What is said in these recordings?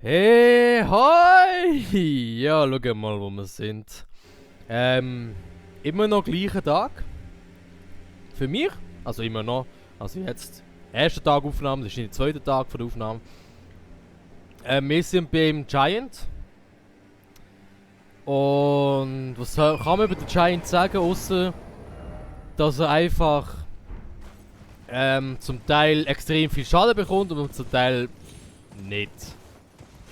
Hey, hi! Ja, schau mal, wo wir sind. Immer noch gleicher Tag. Für mich. Also immer noch. Also jetzt. Erster Tag Aufnahme, das ist nicht der zweite Tag von der Aufnahme. Wir sind beim Giant. Und was kann man über den Giant sagen, außer dass er einfach zum Teil extrem viel Schaden bekommt und zum Teil nicht.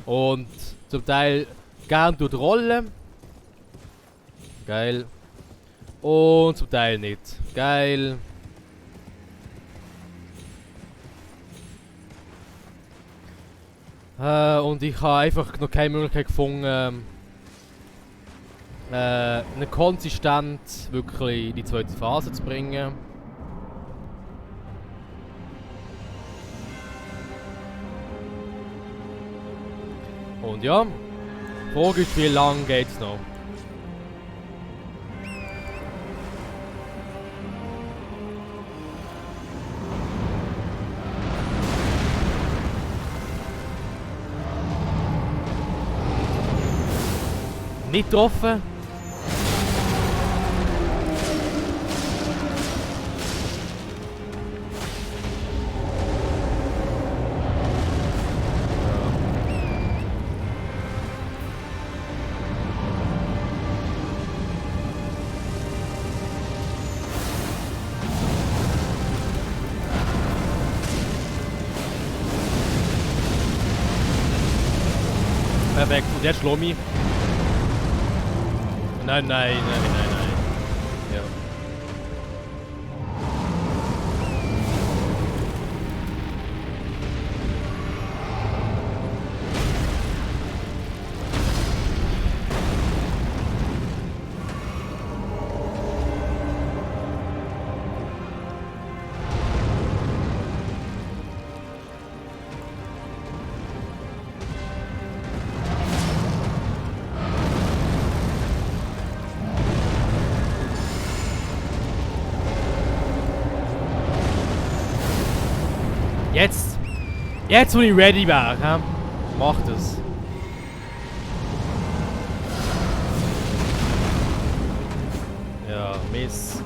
Und zum Teil gern tut rollen. Geil. Und zum Teil nicht. Geil. Und ich habe einfach noch keine Möglichkeit gefunden, eine konsistent wirklich in die zweite Phase zu bringen. Und ja, die Frage ist, wie lange geht's noch? Nicht getroffen. Perfekt, und jetzt schlau mich. Nein. Ja. Jetzt, wo ich ready wäre, mach das. Ja, Miss.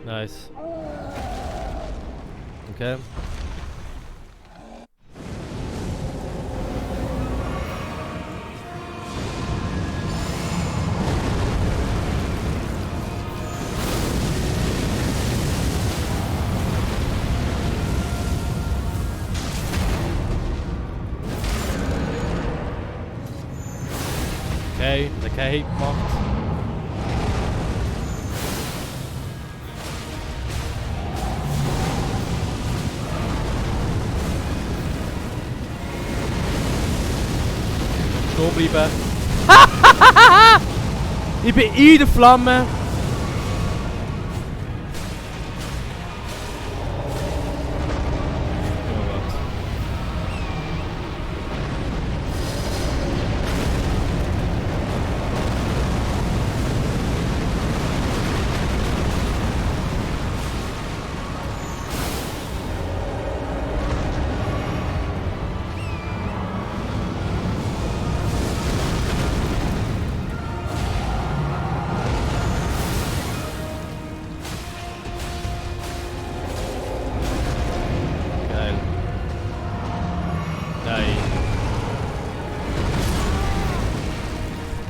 Nice. Okay. Okay, keinen Hit gemacht. Stehen bleiben. Ich bin in der Flamme.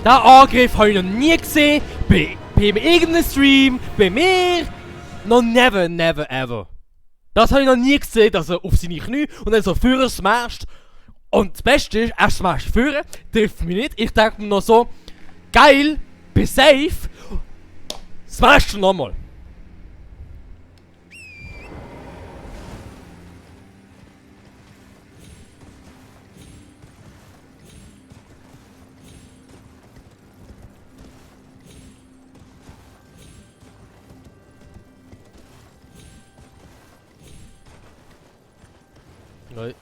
Den Angriff habe ich noch nie gesehen. Bei irgendeinem Stream. Bei mir. Noch never ever. Das habe ich noch nie gesehen, dass er auf seine Knie und dann so Führer smasht. Und das Beste ist, er smasht Führer, trifft mich nicht. Ich denke mir noch so, geil, bin safe. Smasht du nochmal. Ouais.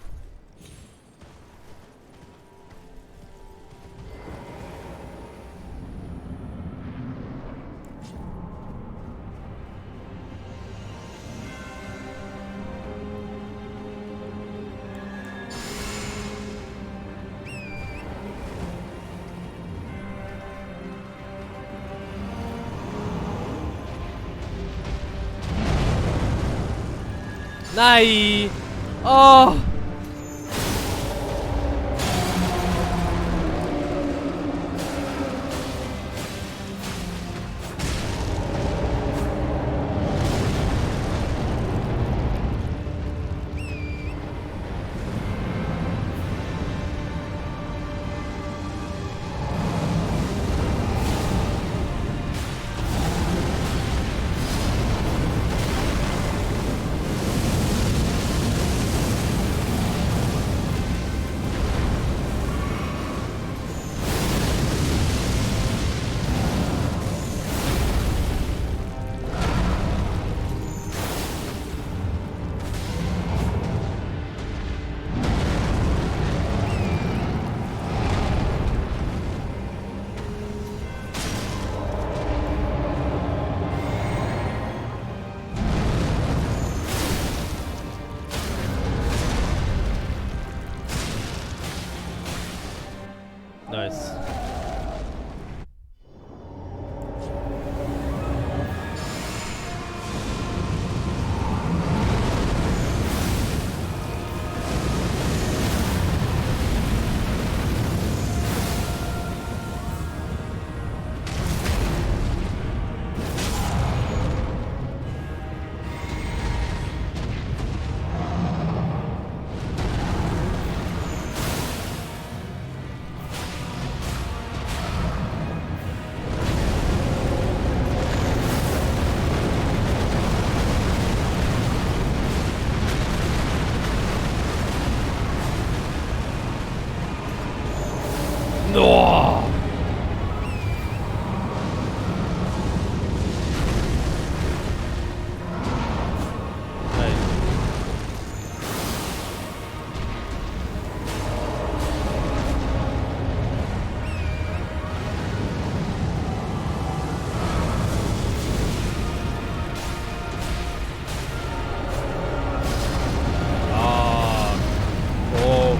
Nein! Oh! Nice. No! Hey. Ah. Oh.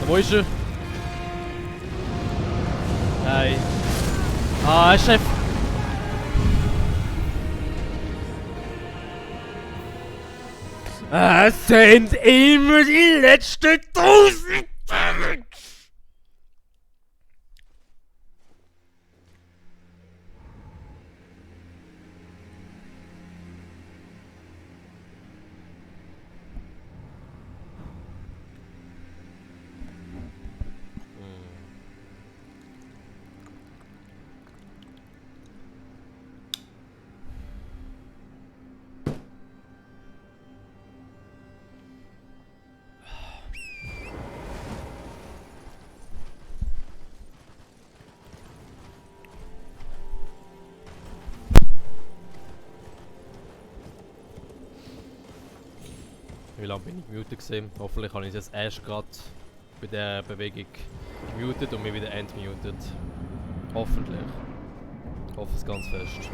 Wo ist er? Nein. Ah, Chef. Es sind immer die letzten 1000 Tage. Wie lange bin ich gemutet gewesen? Hoffentlich habe ich es jetzt erst gerade bei der Bewegung gemutet und mich wieder entmutet. Hoffentlich. Ich hoffe es ganz fest.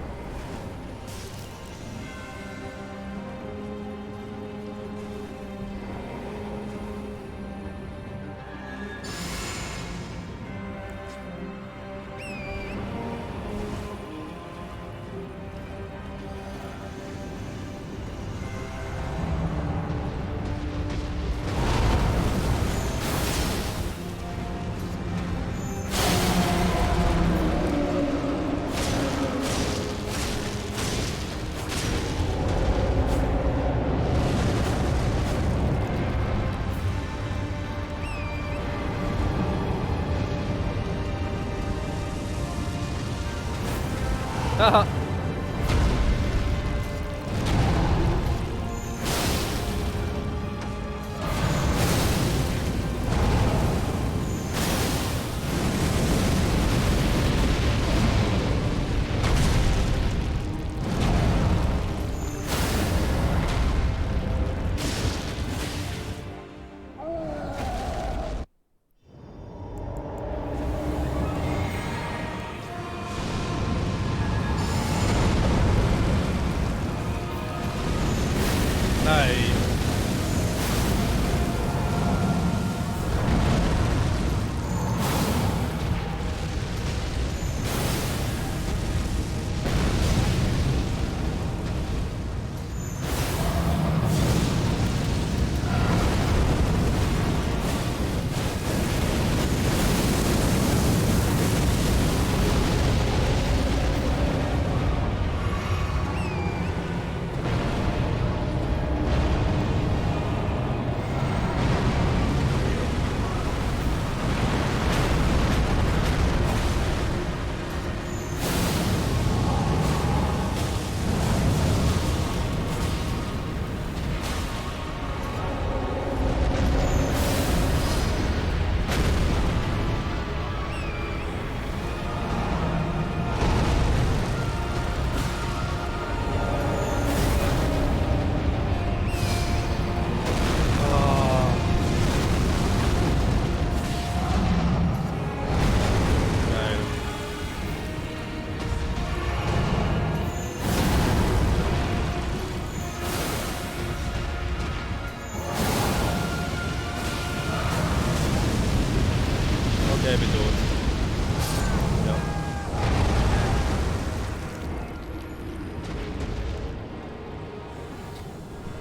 Haha.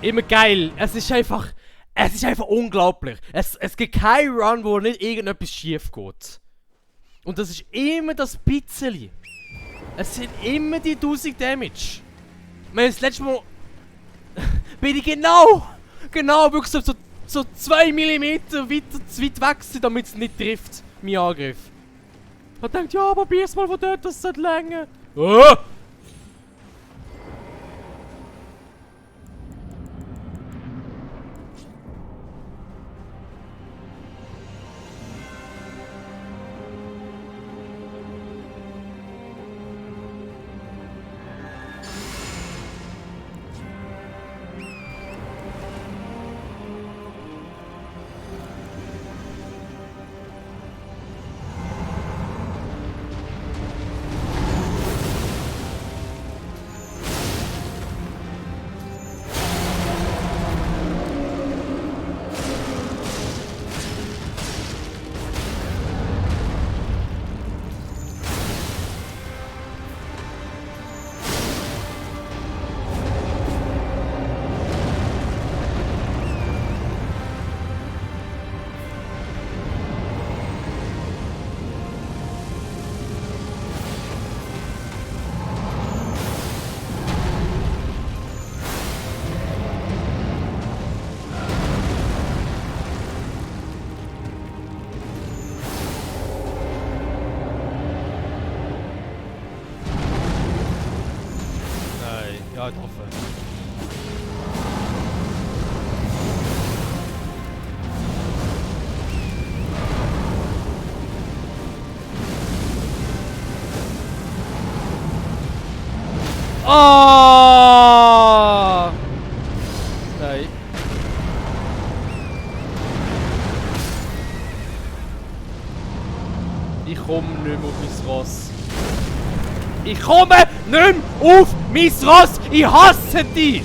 Immer geil. Es ist einfach unglaublich. Es gibt keinen Run, wo nicht irgendetwas schief geht. Und das ist immer das bisschen. Es sind immer die 1000 Damage. Das letzte Mal bin ich genau wirklich so 2 mm weit weg gewesen, damit es nicht trifft, mein Angriff. Ich denkt, ja, probier's mal von dort, das sollte länger. Oh! Ja, ich hoffe. Oh! Nein. Ich komme nicht mehr auf mein Ross. Ich komme nicht mehr auf mein Ross! Ich hasse dich!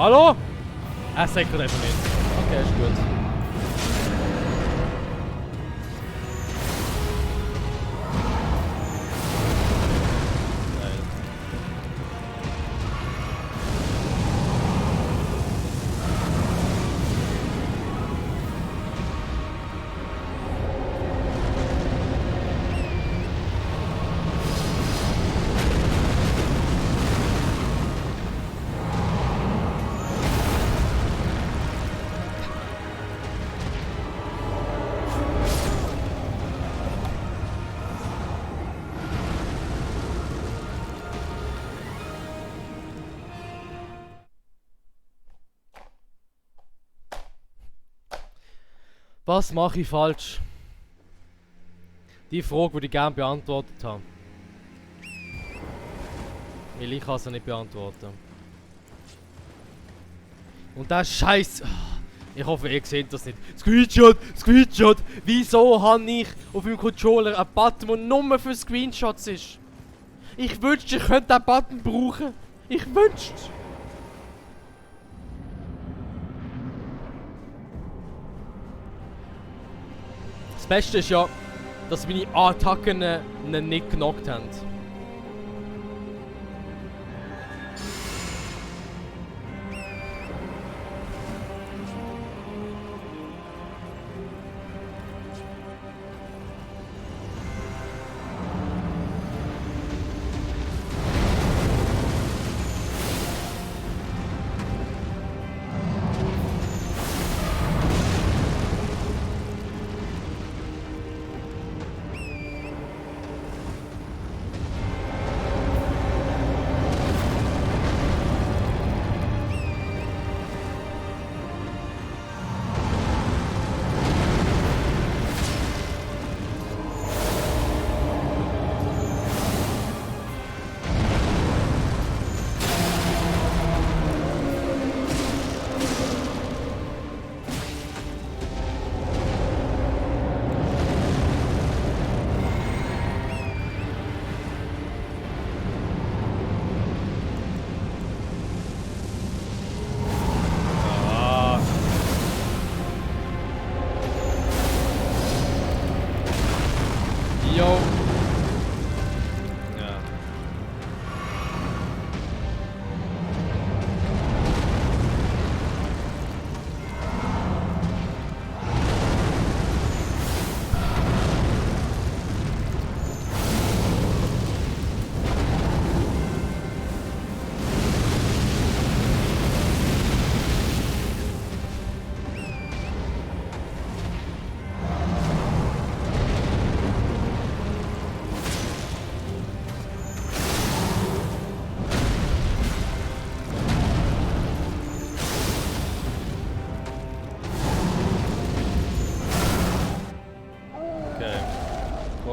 Hallo? Er sagt gerade einfach nicht. Okay, ist gut. Was mache ich falsch? Die Frage würde ich gerne beantwortet haben. Weil ich kann sie nicht beantworten. Und das Scheiß. Ich hoffe, ihr seht das nicht. Screenshot! Wieso habe ich auf meinem Controller einen Button, der nur für Screenshots ist? Ich wünschte, ich könnte diesen Button brauchen. Ich wünschte. Das Beste ist ja, dass meine Attacken ihn nicht genockt haben.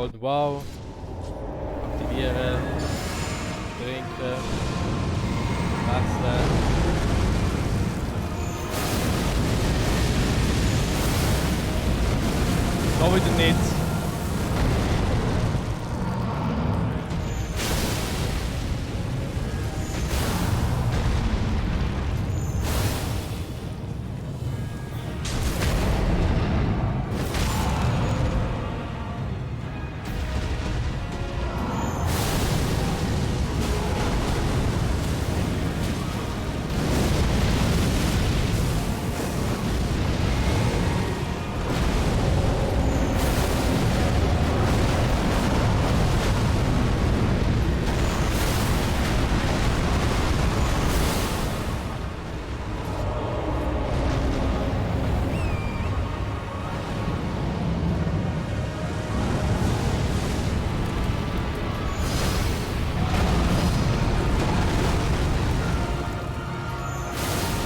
Golden Wow. Aktivieren. Trinken. Wechseln. Da wieder nicht.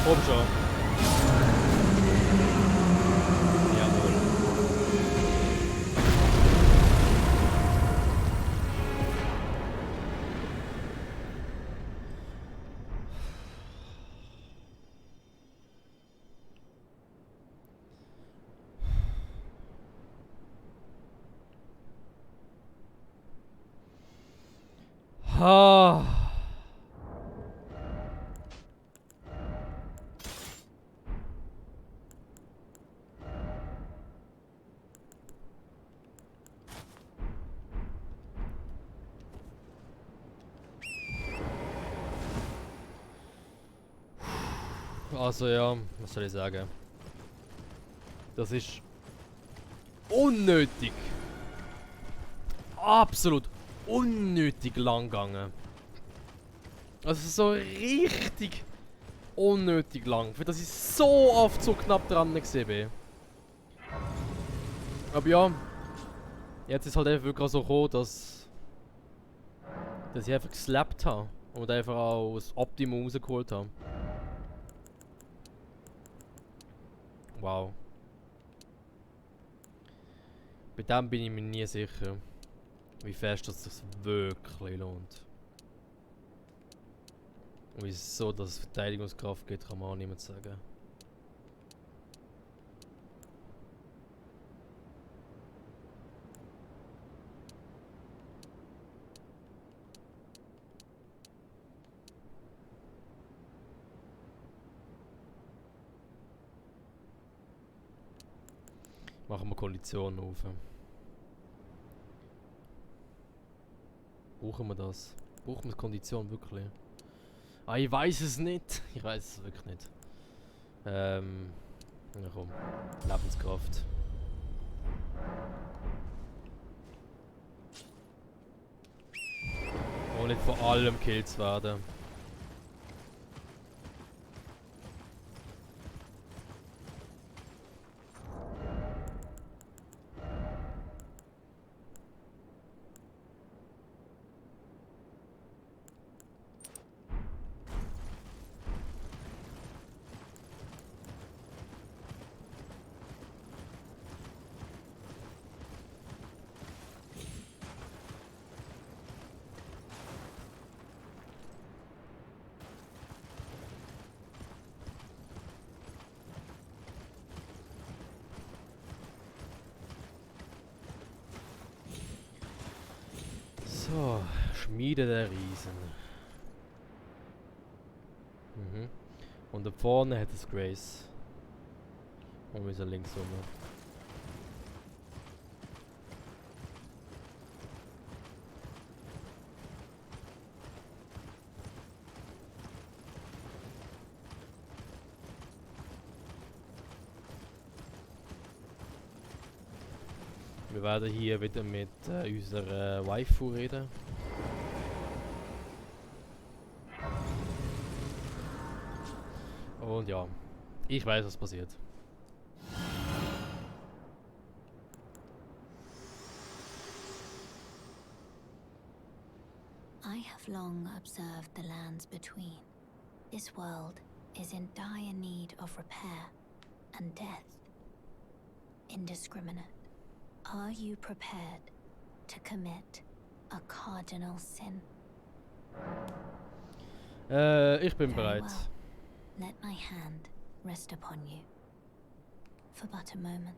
Komm schon. Jawohl. Ah. Also ja, was soll ich sagen? Das ist unnötig. Absolut unnötig lang gegangen. Also so richtig unnötig lang. Für das ich so oft so knapp dran gesehen bin. Aber ja, jetzt ist halt einfach wirklich so gekommen, dass ich einfach geslappt habe. Und einfach auch das Optimum rausgeholt habe. Wow. Bei dem bin ich mir nie sicher, wie fest das sich wirklich lohnt. Und wieso, dass es Verteidigungskraft gibt, kann man auch niemand sagen. Machen wir Konditionen auf. Brauchen wir das? Brauchen wir Kondition wirklich? Ah, ich weiß es nicht. Ich weiß es wirklich nicht. Na komm. Lebenskraft. Und nicht von allem gekillt zu werden. So, Schmiede der Riesen. Mhm. Und da vorne hat es Grace. Und wir sind links rum. Wir werden hier wieder mit unserer Waifu reden. Und ja, ich weiß, was passiert. I have long observed the lands between. This world is in dire need of repair and death. Indiscriminate. Are you prepared to commit a cardinal sin. Ich bin Very bereit. well. Let my hand rest upon you for but a moment.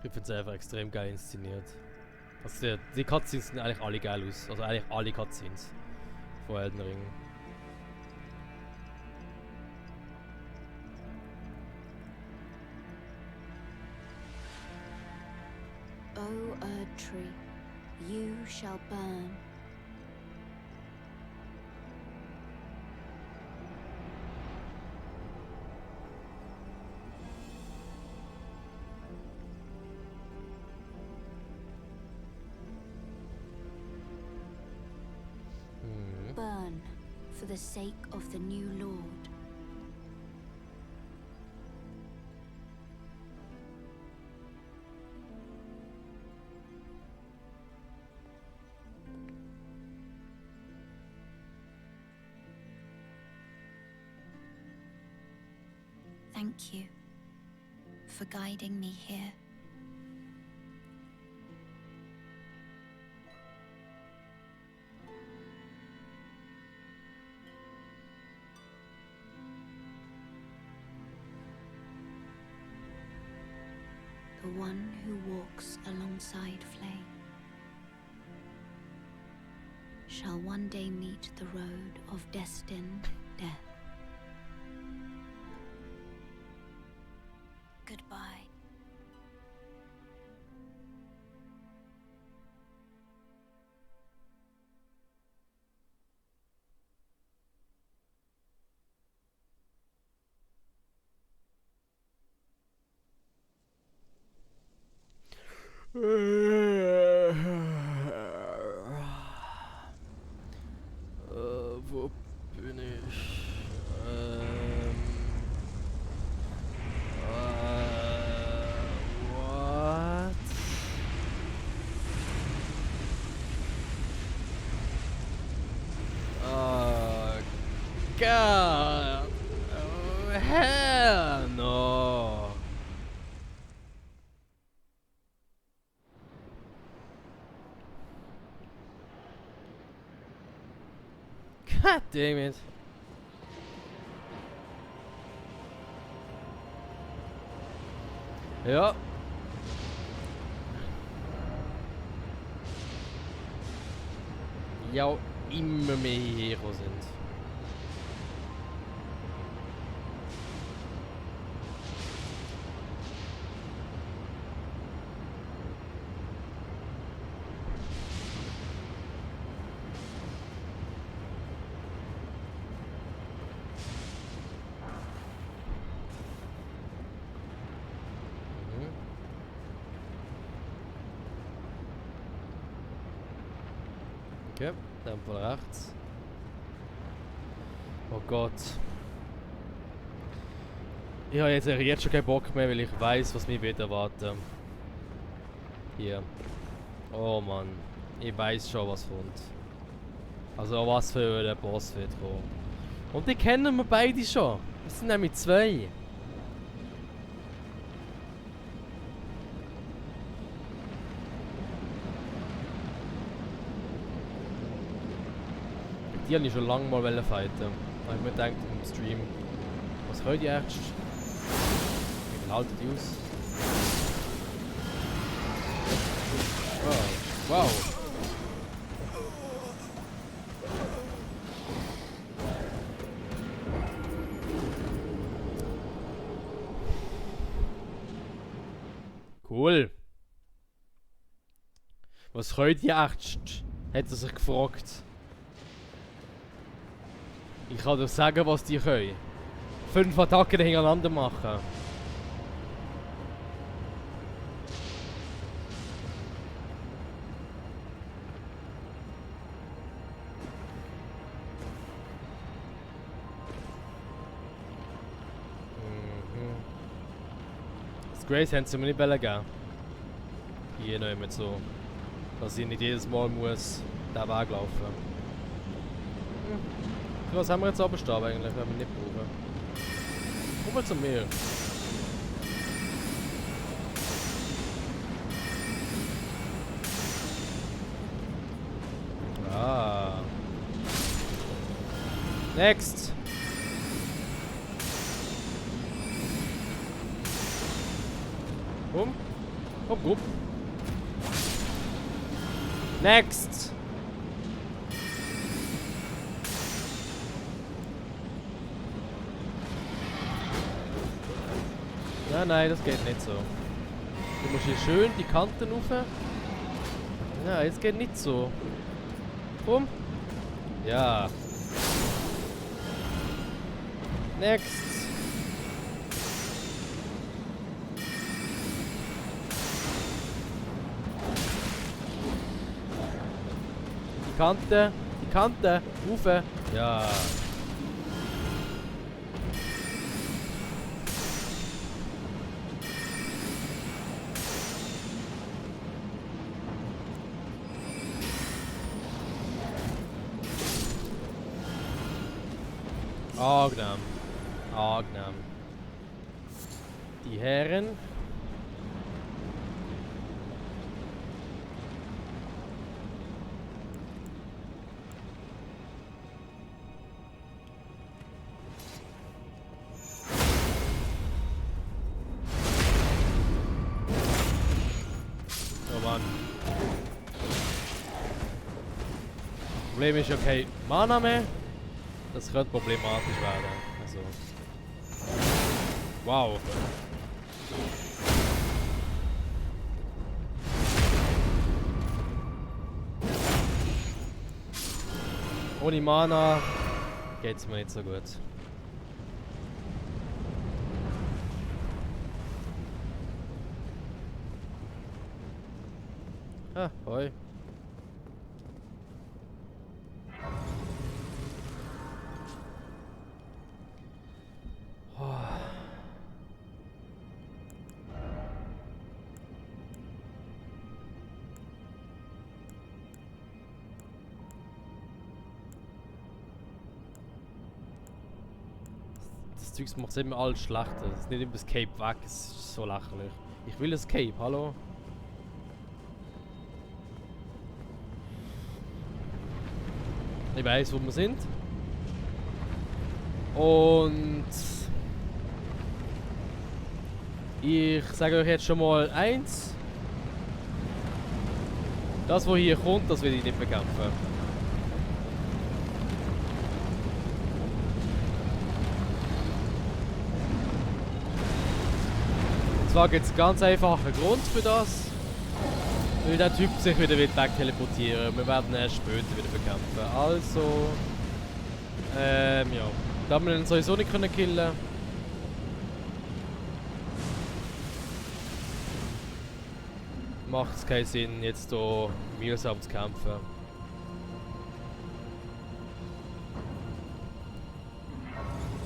Ich finde es einfach extrem geil inszeniert. Also die Cutscenes sehen eigentlich alle geil aus. Also eigentlich alle Cutscenes von Elden Ring. O Erd Tree, you shall burn. Burn for the sake of the new Lord. Thank you for guiding me here. The one who walks alongside flame shall one day meet the road of destined death. Goodbye. Wo bin ich? What? Oh God! Oh hell no! God damn it. Ja. Ja, immer mehr Hero sind. Okay, dann von rechts. Oh Gott. Ich habe jetzt schon keinen Bock mehr, weil ich weiß, was mich wird erwarten. Hier. Oh Mann. Ich weiß schon, was kommt. Also was für ein Boss wird kommen. Und die kennen wir beide schon. Es sind nämlich zwei. Die habe ich schon lange mal fighten. Da habe ich mir gedacht im Stream, was können die echt? Wie viel halten die aus? Oh, wow! Was können die echt? Hat er sich gefragt. Ich kann dir sagen, was die können. 5 Attacken hintereinander machen. Das Grace haben sie mir nicht geben. Hier noch immer so. Dass ich nicht jedes Mal muss den Weg laufen. Für was haben wir jetzt Abstab eigentlich, wenn wir nicht brauchen? Komm mal zu mir. Ah. Next. Komm. Komm, komm. Next. Nein, nein, das geht nicht so. Du musst hier schön die Kanten rauf. Nein, das geht nicht so. Komm. Ja. Next. Die Kante, rauf. Ja. Angenehm. Angenehm. Die Herren. Oh Mann. Problem ist okay, Mana mehr. Das könnte problematisch werden. Also. Wow. Ohne Mana geht's mir nicht so gut. Ah, hoi. Das Zeugs macht immer alles schlechter. Es ist nicht immer das Cape weg, es ist so lächerlich. Ich will das Cape, hallo? Ich weiß, wo wir sind. Und ich sage euch jetzt schon mal eins. Das, was hier kommt, das will ich nicht bekämpfen. Und zwar gibt es einen ganz einfachen Grund für das. Weil der Typ sich wieder weg teleportieren. Wir werden ihn erst später wieder bekämpfen. Also. Ja. Da wir ihn sowieso nicht killen können. Macht es keinen Sinn, jetzt hier mühsam zu kämpfen.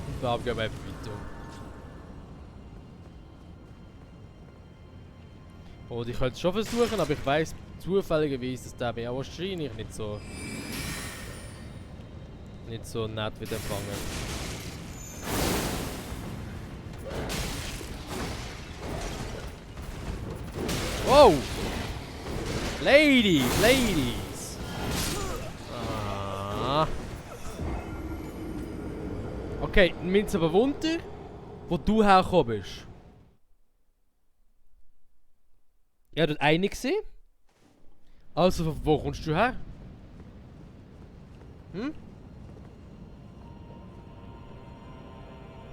Und da gehen wir einfach weiter. Und ich könnte es schon versuchen, aber ich weiss zufälligerweise, dass der mir auch wahrscheinlich nicht so nett wird empfangen. Wow! Ladies! Ladies! Ah. Okay, mir ist aber Wunder, wo du hergekommen bist. Ja, dort eine gesehen. Also, von wo kommst du her? Hm?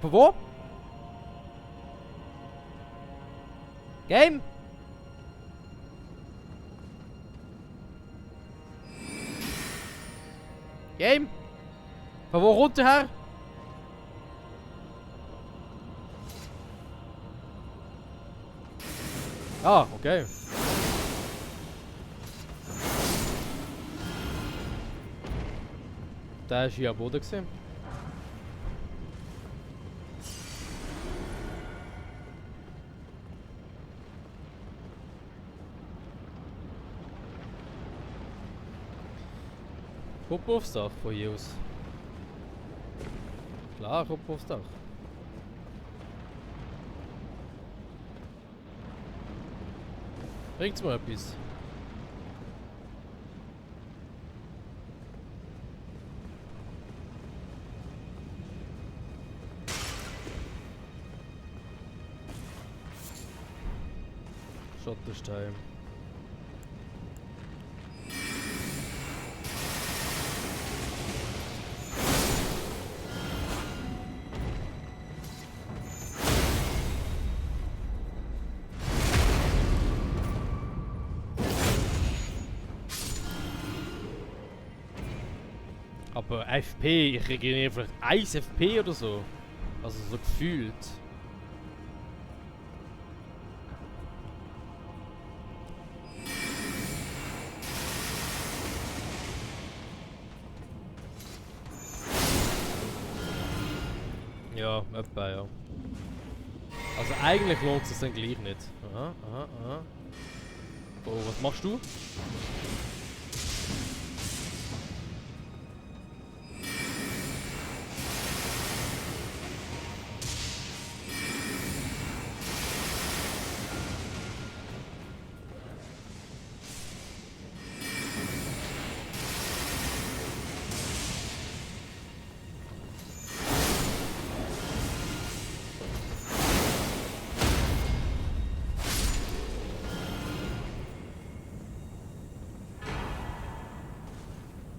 Von wo? Game? Game? Von wo kommt der her? Ah, okay. Der war hier am Boden gewesen. Kuppe aufs Dach von hier aus. Klar, Kuppe aufs Dach. Bringt's mir etwas? Schotterstein. Aber FP, ich regeneriere vielleicht 1 FP oder so. Also so gefühlt. Ja, etwa ja. Also eigentlich lohnt es sich dann gleich nicht. Aha, aha, aha. Oh, was machst du?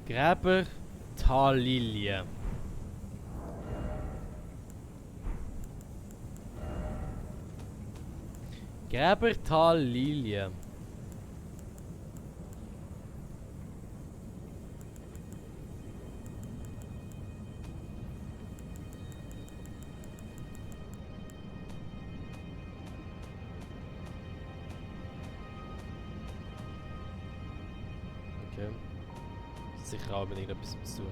Gräber Tallilie. Gräber Tallilie. Okay. Sicher auch mit irgendetwas zu tun.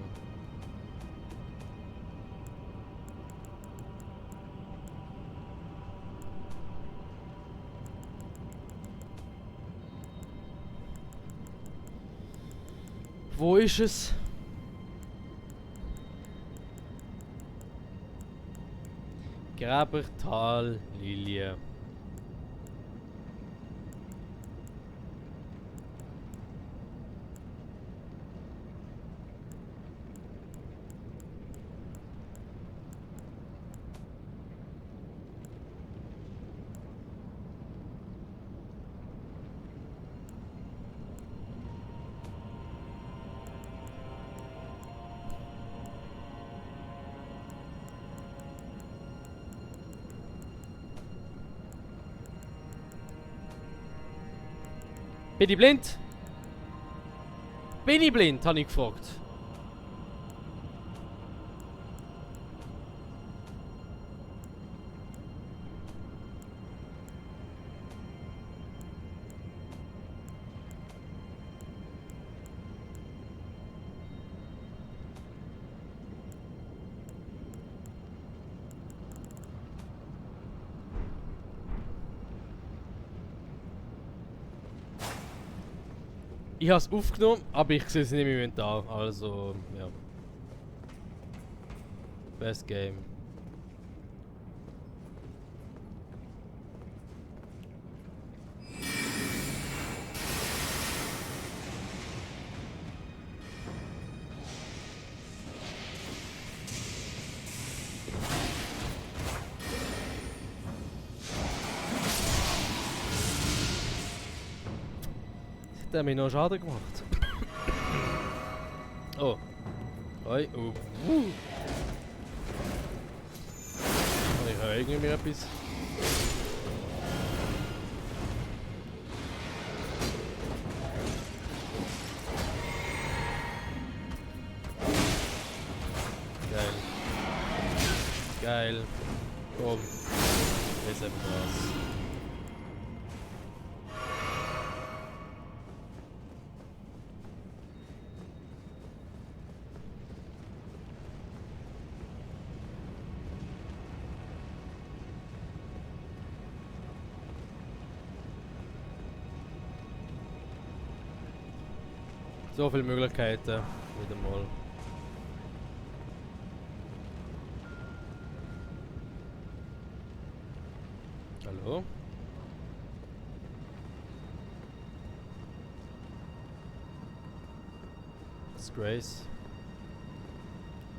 Wo ist es? Gräbertal Lilie. Bin ich blind? Bin ich blind, habe ich gefragt. Ich habe es aufgenommen, aber ich sehe es nicht im Inventar. Also, ja. Best Game. Der hat mir noch Schaden gemacht. Oh. Hoi. Oh. Ich höre irgendwie etwas. Geil. Komm. Jetzt einfach das. So viele Möglichkeiten. Wieder mal. Hallo? Das ist Grace.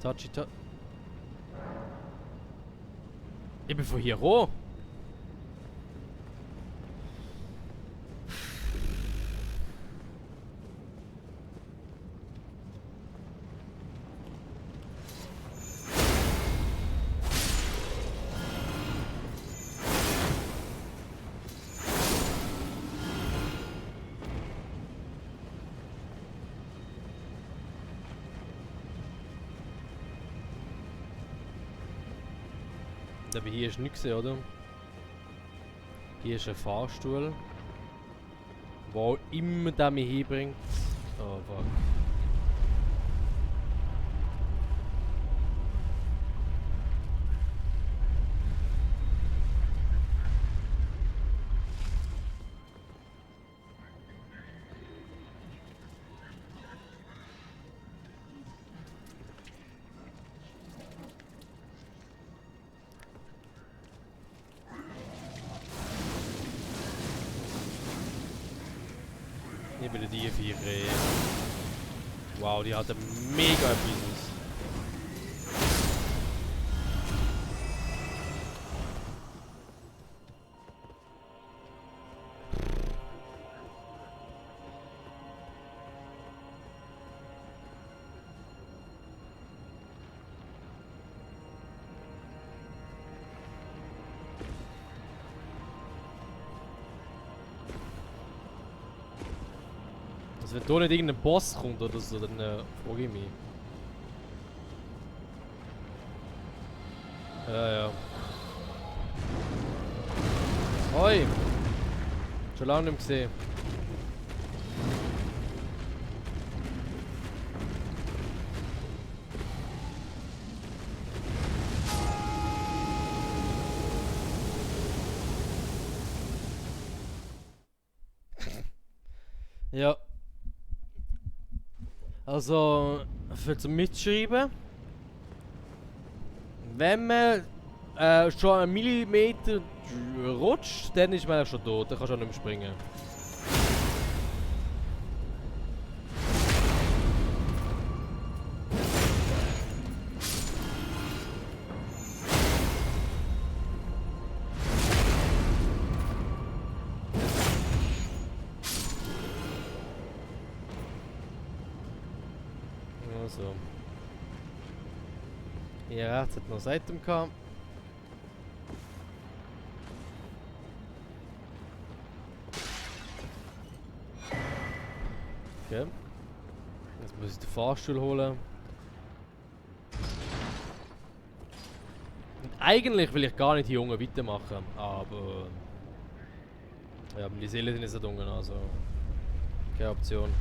Touchy touch. Ich bin von hier roh. Aber hier ist nichts, oder? Hier ist ein Fahrstuhl. Wo immer der mich hinbringt. Oh fuck. Ich will die vier. Wow, die hat einen mega Business. Also wenn da nicht irgendein Boss kommt oder so, dann frage ich mich. Ja, ja. Hoi! Schon lange nicht gesehen. Ja. Also, für zum Mitschreiben. Wenn man schon einen Millimeter rutscht, dann ist man ja schon tot. Dann kannst du auch nicht mehr springen. Also. Hier rechts hat noch ein Item gehabt. Okay. Jetzt muss ich den Fahrstuhl holen. Und eigentlich will ich gar nicht hier unten weitermachen, aber ja, die Seele sind jetzt da unten, also keine Option.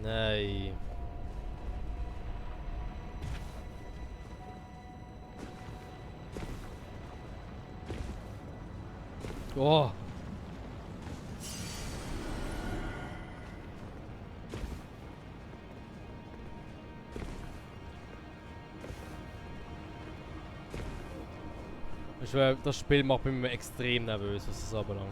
Nein. Oh. Ich schwör, das Spiel macht mich extrem nervös, was das anbelangt.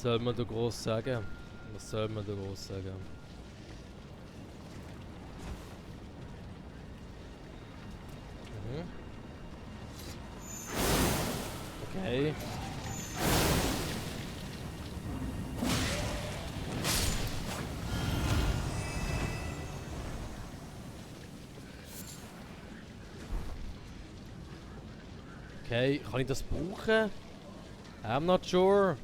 soll man da groß sagen? Was soll man da groß sagen? Mhm. Okay. Okay, kann ich das brauchen? I'm not sure.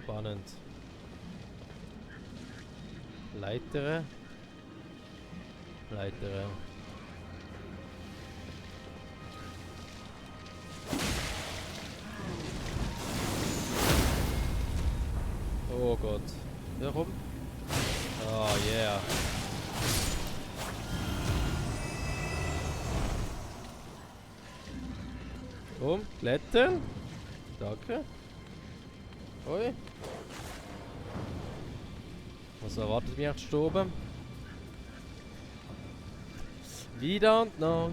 Spannend. Leiter. Leiter. Oh Gott. Warum? Oh yeah. Komm, klettern. Danke. Oi. Was erwartet mich jetzt oben? We don't know.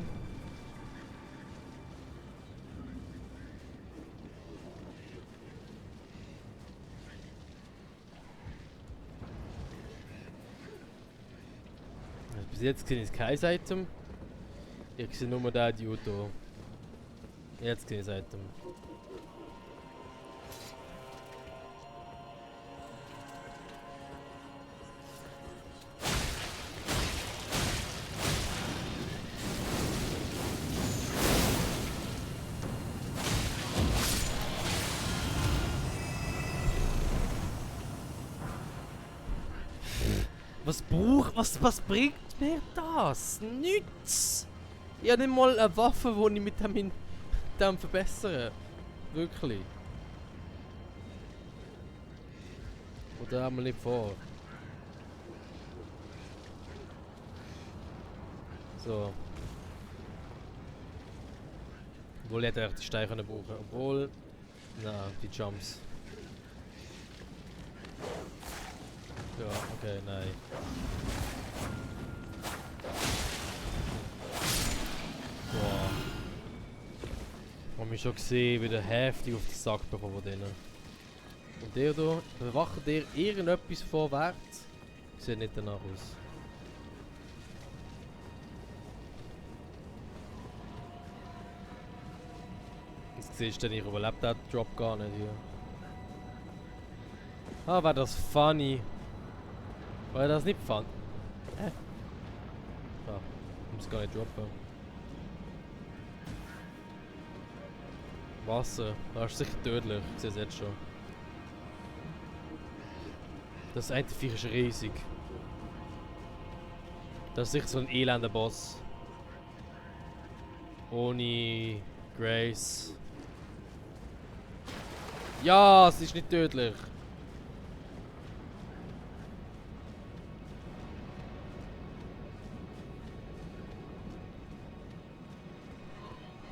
Also bis jetzt sehe ich kein Item. Ich sehe nur den Dude hier. Jetzt sehe ich das Item. Was bringt mir das? Nichts! Ich habe nicht mal eine Waffe, die ich mit dem verbessere. Wirklich. Oder haben wir nicht vor? So. Obwohl, ich hätte die Steine können brauchen. Obwohl. Na, die Jumps. Ja, okay, nein. Boah. Ich habe mich schon gesehen, wieder heftig auf den Sack bekommen von denen. Und der hier, bewacht der irgendetwas vorwärts? Sieht nicht danach aus. Jetzt siehst du, ich überlebt den Drop gar nicht hier. Ah, war das funny. War das nicht fun? Hä? Ah, ich muss gar nicht droppen. Wasser, das ist sicher tödlich, ich sehe es jetzt schon. Das eine Viech ist riesig. Das ist sicher so ein elender Boss. Ohne Grace. Ja, es ist nicht tödlich.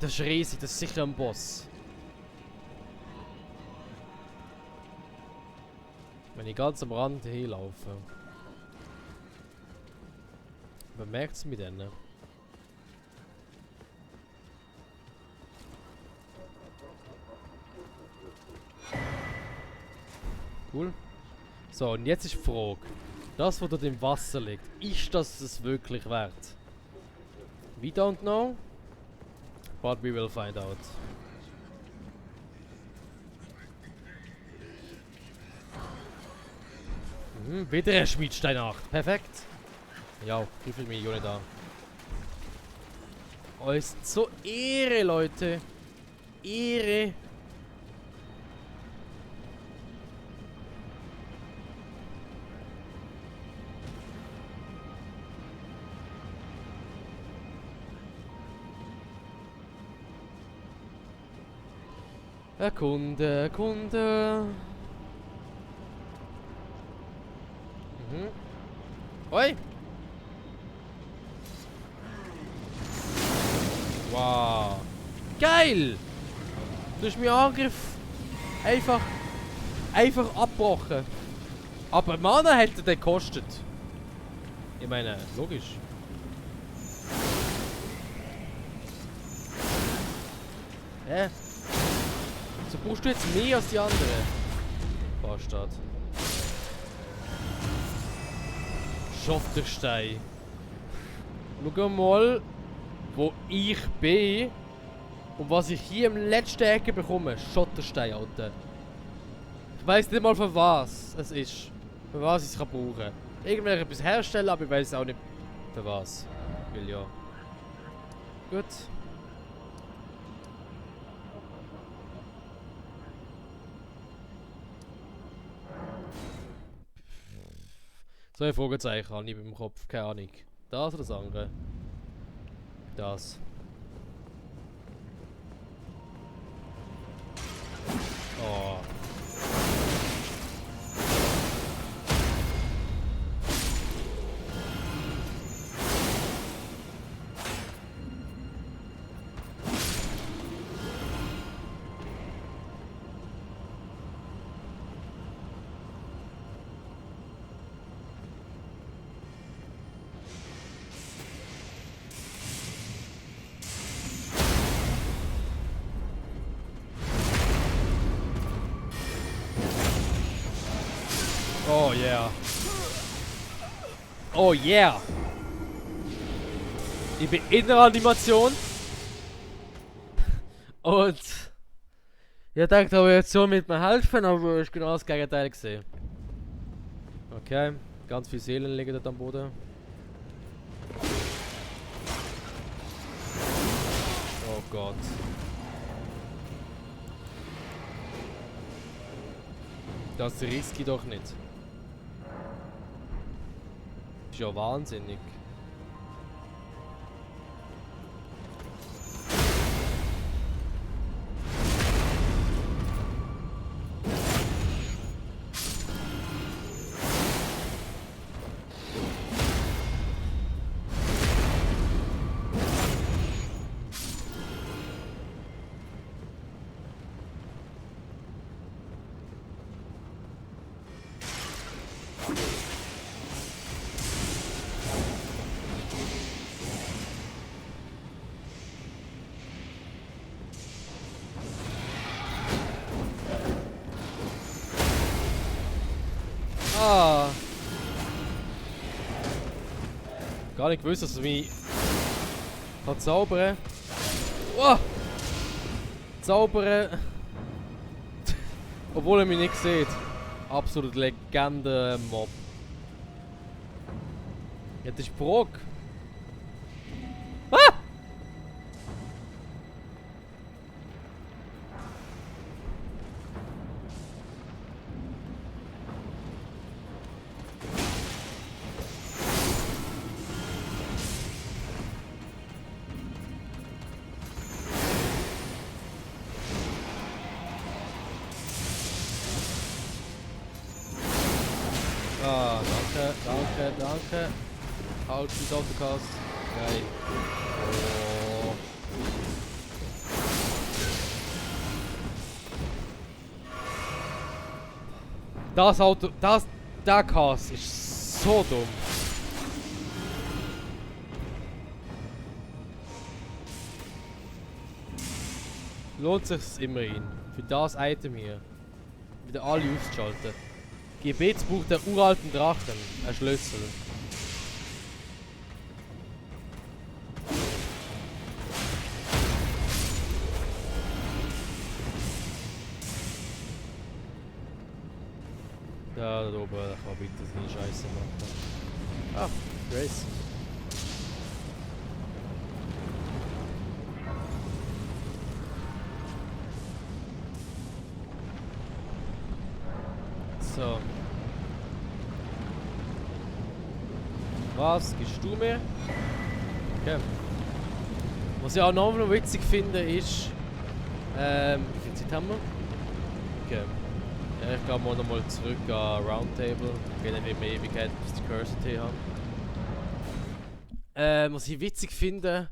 Das ist riesig, das ist sicher ein Boss. Wenn ich ganz am Rand hinlaufe. Man merkt es mit denen. Cool. So, und jetzt ist die Frage. Das, was dort im Wasser liegt, ist das es wirklich wert? We don't know. But we will find out. Wieder ein Schmiedstein 8. Perfekt. Ja, wie viel Millionen da. Oh, ist so Ehre, Leute. Ehre. Erkunde, erkunde. Oi! Wow! Geil! Du hast meinen Angriff einfach abgebrochen. Aber Mana hätte der gekostet. Ich meine, logisch. Hä? So brauchst du jetzt mehr als die anderen? Bastard. Schotterstein. Schau mal, wo ich bin und was ich hier im letzten Ecke bekomme. Schotterstein, Alter. Ich weiss nicht mal für was es ist. Für was ich es brauchen kann. Irgendwann etwas herstellen, aber ich weiss auch nicht für was. Weil ja. Gut. So ein Fragezeichen habe ich beim Kopf, keine Ahnung. Das oder das andere? Das. Oh. Oh yeah. Oh yeah. Ich bin in der Animation. Und ich dachte, die Reaktion wird mir helfen, aber es ist genau das Gegenteil gesehen. Okay, ganz viele Seelen liegen dort am Boden. Oh Gott. Das riskiere ich doch nicht. Das ist ja wahnsinnig. Ah. Gar nicht gewusst, dass es mich kann zaubern. Oh. Zaubern. Obwohl er mich nicht sieht. Absolut Legende-Mob. Ja, das ist Brock. Ah! Ah, danke, danke, danke. Halt, bis Autocast. Geil. Oh. Das Auto, der Cast ist so dumm. Lohnt sich's immerhin. Für das Item hier. Wieder alle auszuschalten. Gebetsbuch der uralten Drachen. Ein Schlüssel. Da oben, da kann bitte seine Scheiße machen. Ah, Grace. So. Was gibst du mir? Okay. Was ich auch noch witzig finde ist... wie viel Zeit haben wir? Okay. Ja, ich gehe mal nochmal zurück an Roundtable. Ich gehe nicht mehr Ewigkeit bis die Cursed haben. Was ich witzig finde,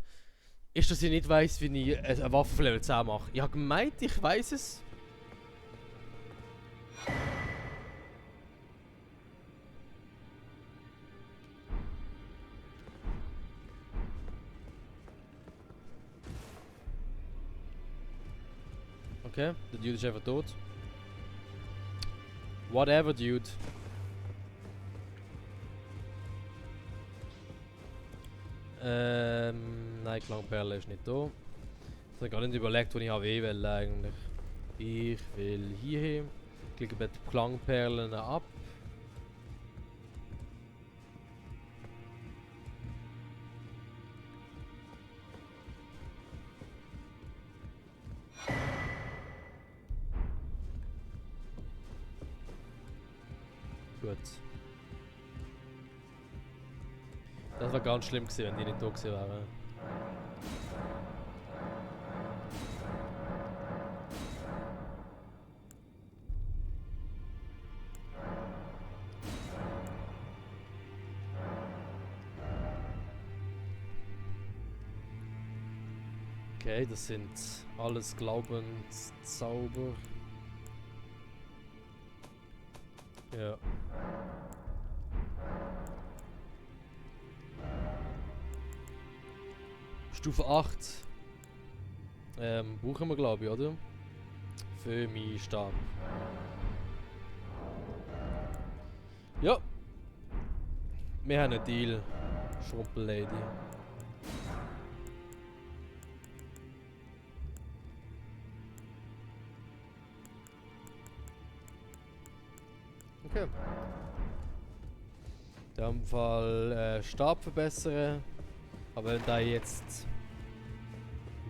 ist, dass ich nicht weiss, wie ich eine Waffe auf Level 10 mache. Ich habe gemeint, ich weiss es. Okay, der Dude ist einfach tot. Whatever, Dude. Nein, Klangperle ist nicht da. Ich habe gar nicht überlegt, wo ich HW will eigentlich. Ich will hier hin. Klicke bei den Klangperlen ab. Gut. Das war ganz schlimm gewesen, wenn die nicht da gewesen wären. Okay, das sind alles Glaubenszauber. Ja. Stufe 8. Brauchen wir, glaube ich, oder? Für meinen Stab. Ja. Wir haben einen Deal, Schrumpellady. Okay. In dem Fall Stab verbessern. Aber wenn der jetzt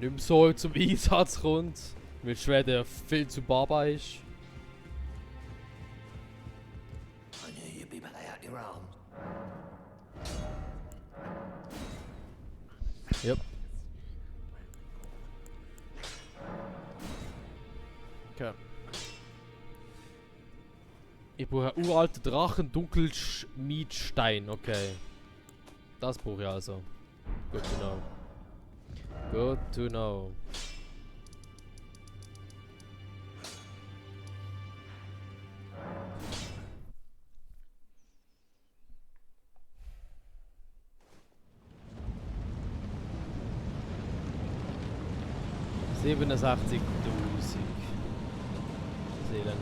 nicht mehr so zum Einsatz kommt, weil Schwede viel zu Baba ist. I knew you'd be back out your arm. Yep. Okay. Ich brauche einen uralten Drachen, Dunkelschmiedstein, okay. Das brauche ich also. Good to know. Good to know. $67.000 Seelen.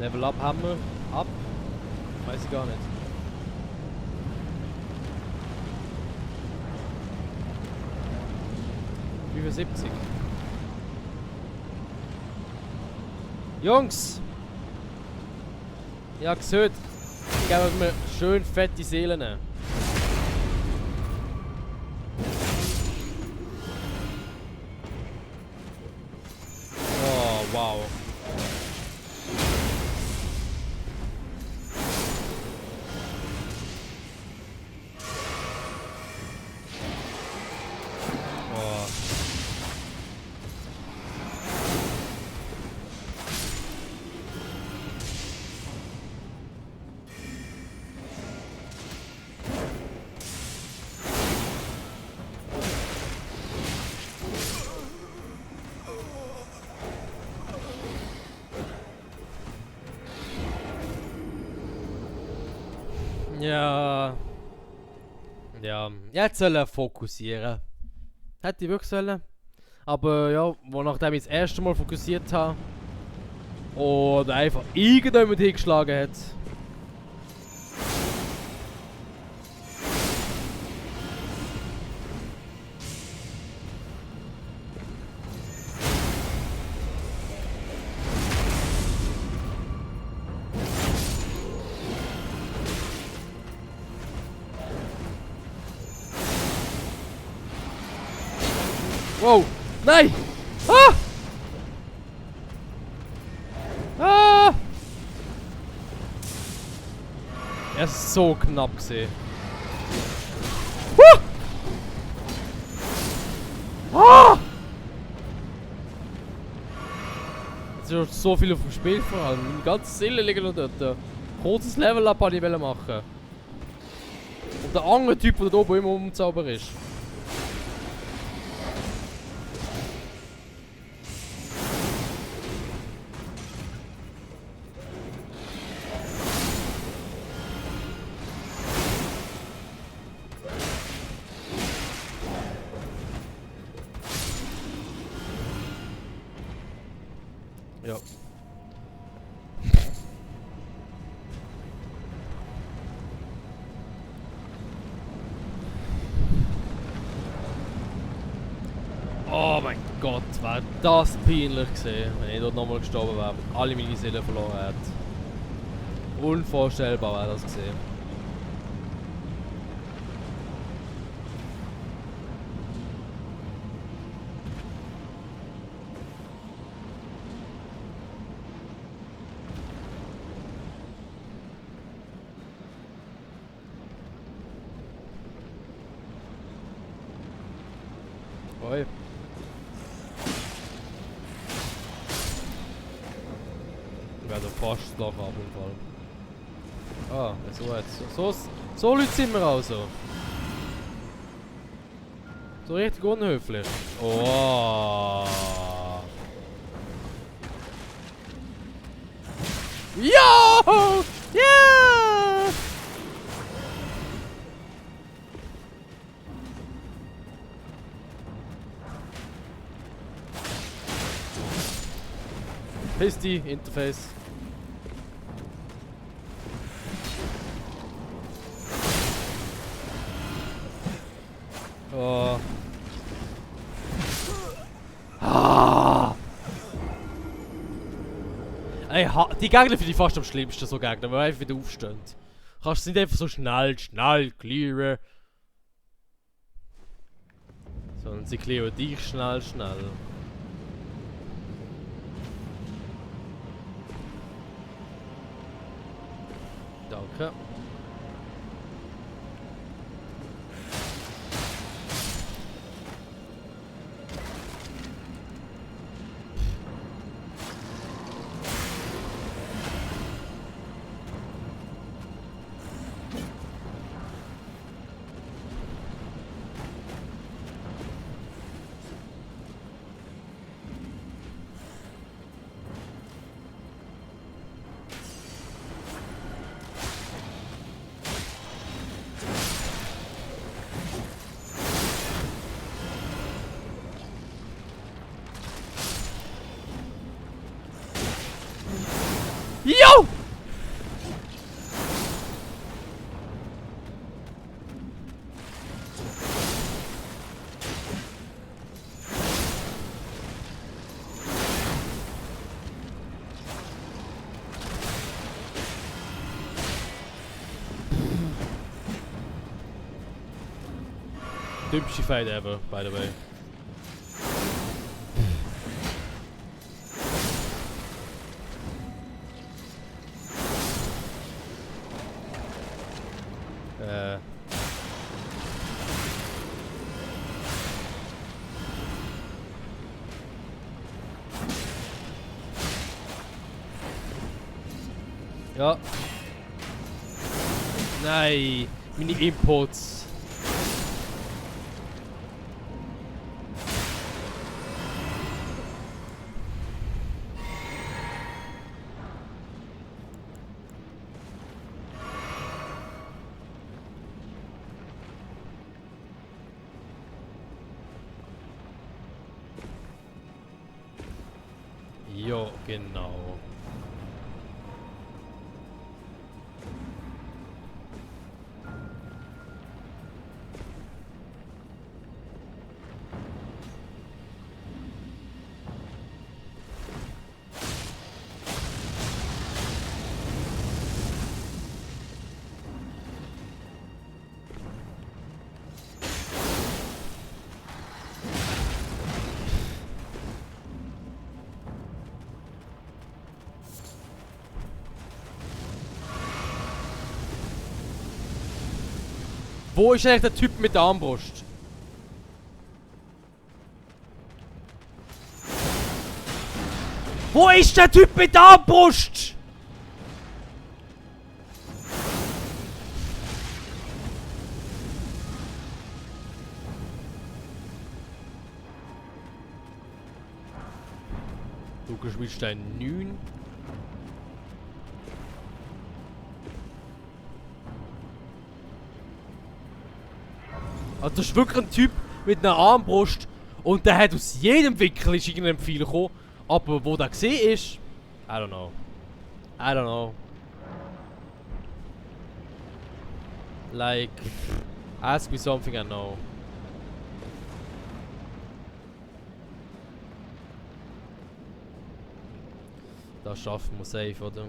Level up haben wir. Ab. Weiß ich gar nicht. Über 70. Jungs! Ja, gesagt. Geben wir schön fette Seelen. Oh, wow. Ja. Ja. Jetzt soll er fokussieren. Hätte ich wirklich sollen. Aber ja, nachdem ich das erste Mal fokussiert habe und einfach irgendjemand hingeschlagen hat. Wow! Nein! Ah! Ah! Er ist so knapp gesehen. Ah! Es sind schon so viele auf dem Spiel vor allem. Meine ganzen Seelen liegen noch dort. Kurzes Level-Up wollte ich machen. Und der andere Typ, der da oben immer umzaubert ist. Ja. Oh mein Gott, wäre das peinlich gewesen, wenn ich dort nochmal gestorben wäre und alle meine Seelen verloren hätte. Unvorstellbar wäre das gewesen. Oi. Ich werde fast das Loch ab im Fall. Ah, so jetzt. So Leute sind wir also. So richtig unhöflich. Oh. Yo! Yeah! Pisty Interface. Oh. Ah. Ey, die Gegner finde ich fast am schlimmsten, so Gegner, weil einfach wieder aufstehen. Kannst du nicht einfach so schnell clearen. Sondern sie clearen dich schnell. Danke. Yo! Dümmste fight ever, by the way. Ja. Nein, meine Inputs. Jo, genau. Wo ist eigentlich der Typ mit der Armbrust? Wo ist der Typ mit der Armbrust? Du spielst ein 9. Also das ist wirklich ein Typ mit einer Armbrust und der hat aus jedem Winkel ist irgendein Pfeil gekommen, Aber wo der gesehen ist, I don't know. I don't know. Like, ask me something I know. Das schaffen wir safe, oder?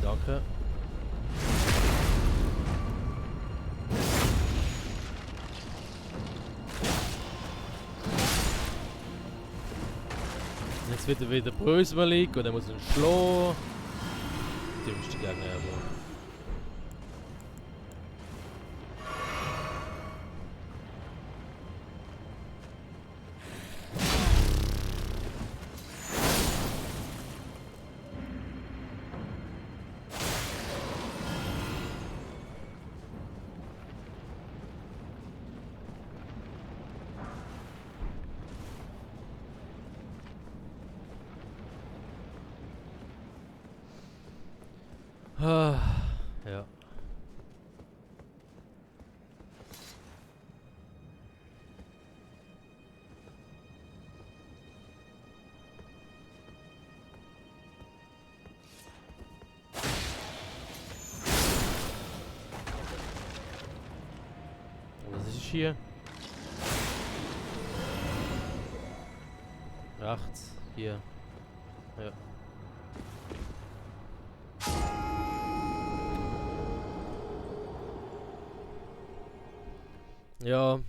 Danke. Jetzt wird er wieder bröselig und er muss ihn schlagen. Dümmste Gegner ever. Ja. Was ist hier? Rechts, hier. Ja. Ja.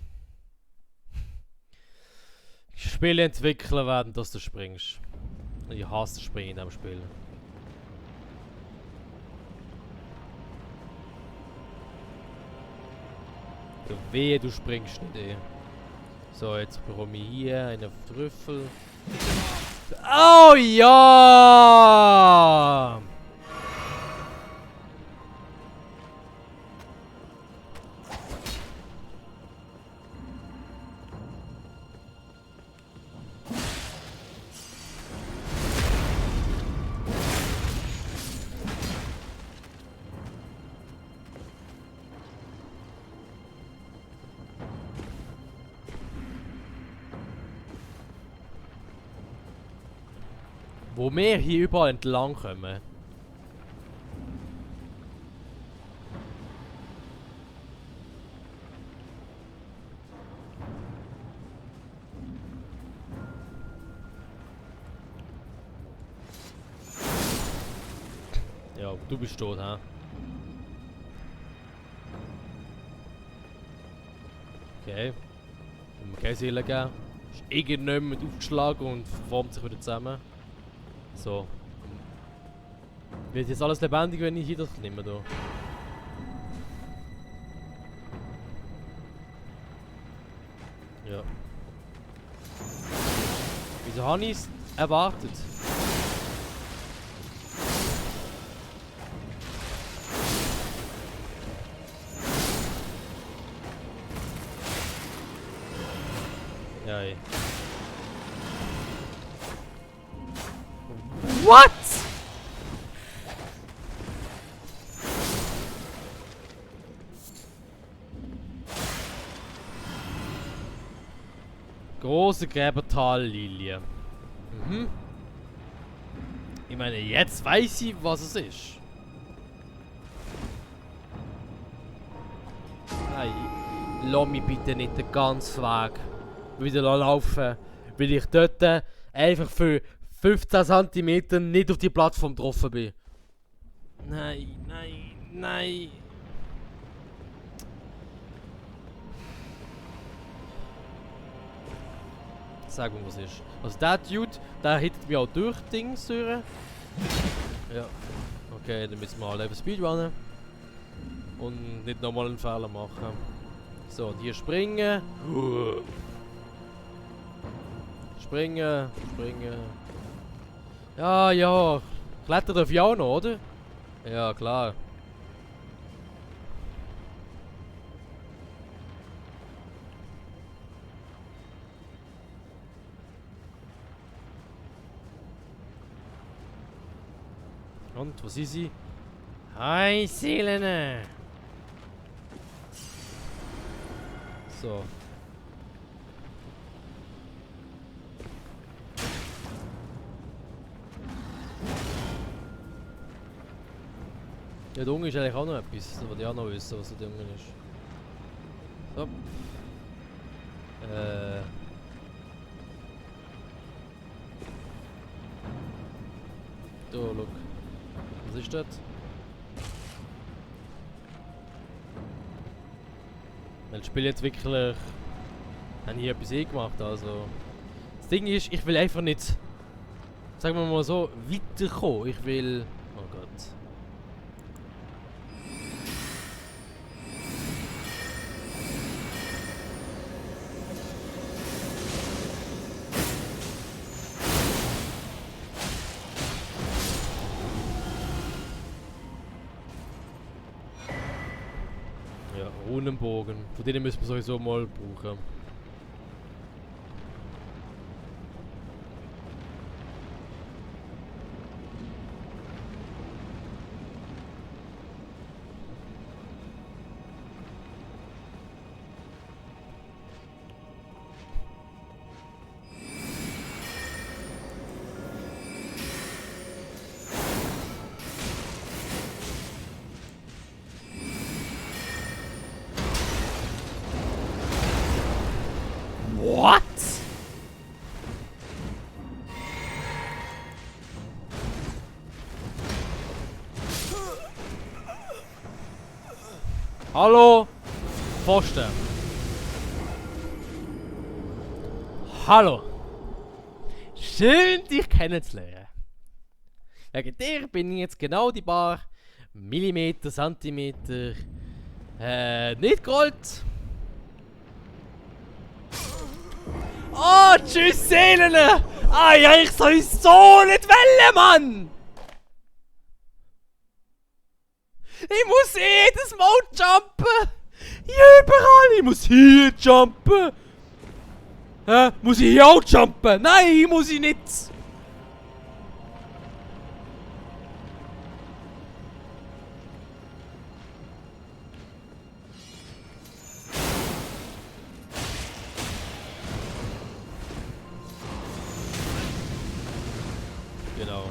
Spiele entwickeln werden, dass du springst. Ich hasse das Springen in diesem Spiel. Ja, wehe, du springst nicht eh. So, jetzt bekomme ich hier einen Trüffel. Oh ja! Wo wir hier überall entlang kommen. Ja, du bist tot, hä? Okay. Wenn wir keine Seele geben. Ist irgendjemand aufgeschlagen und formt sich wieder zusammen. So. Wird jetzt alles lebendig, wenn ich hier das nehme, da? Ja. Wieso habe ich es erwartet? Ja, ey. What? Große Gräbertallilie. Mhm. Ich meine, jetzt weiß ich, was es ist. Nein, lass mich bitte nicht den ganzen Weg wieder laufen, weil ich dort einfach für 15 cm nicht auf die Plattform getroffen bin. Nein, nein, nein. Sag mir, was ist. Also der Dude, der hittet mich auch durch Dings durch. Ja. Okay, dann müssen wir alle eben Speedrunnen. Und nicht nochmal einen Fehler machen. So, die springen. Springen, springen. Ja, ja. Klettern darf ich auch noch, oder? Ja, klar. Und, wo sind sie? Hi, Seelen! So. Ja, der Unge ist eigentlich auch noch etwas. Das wollte ich auch noch wissen, was der Unge ist. So. Da, look. Was ist das? Weil das Spiel jetzt wirklich... Haben hier etwas gemacht, also... Das Ding ist, ich will einfach nicht... Sagen wir mal so, weiterkommen. Ich will... Oh Gott. Ja, Runenbogen. Von denen müssen wir sowieso mal brauchen. What? Hallo? Pfosten. Hallo. Schön, dich kennenzulernen. Wegen dir bin ich jetzt genau die paar Millimeter, Zentimeter, nicht Gold. Oh, tschüss Seelen! Ah ja, ich soll so nicht wählen, Mann! Ich muss jedes Mal jumpen! Hier überall! Ich muss hier jumpen! Muss ich hier auch jumpen? Nein, muss ich nicht! Genau.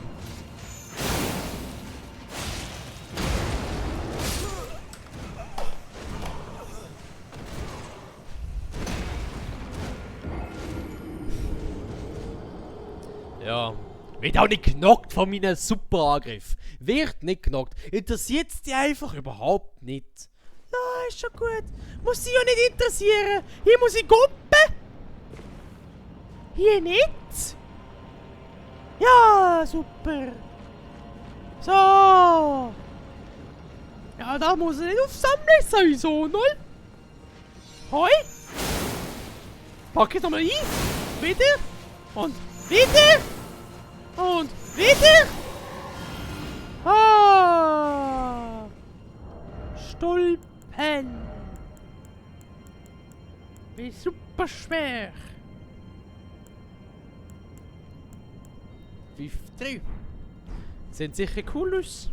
Ja. Wird auch nicht knockt von meinem Superangriff. Wird nicht knockt. Interessiert's dich einfach überhaupt nicht. Ja, ist schon gut. Muss dich ja nicht interessieren. Hier muss ich guppen. Hier nicht. Ja, super. So. Ja, da muss ich nicht aufsammeln, sowieso, null. Hoi. Pack ich nochmal ein. Wieder. Und wieder. Und wieder. Ah. Stulpen. Wie super schwer. 5-3. Sieht sicher cool aus.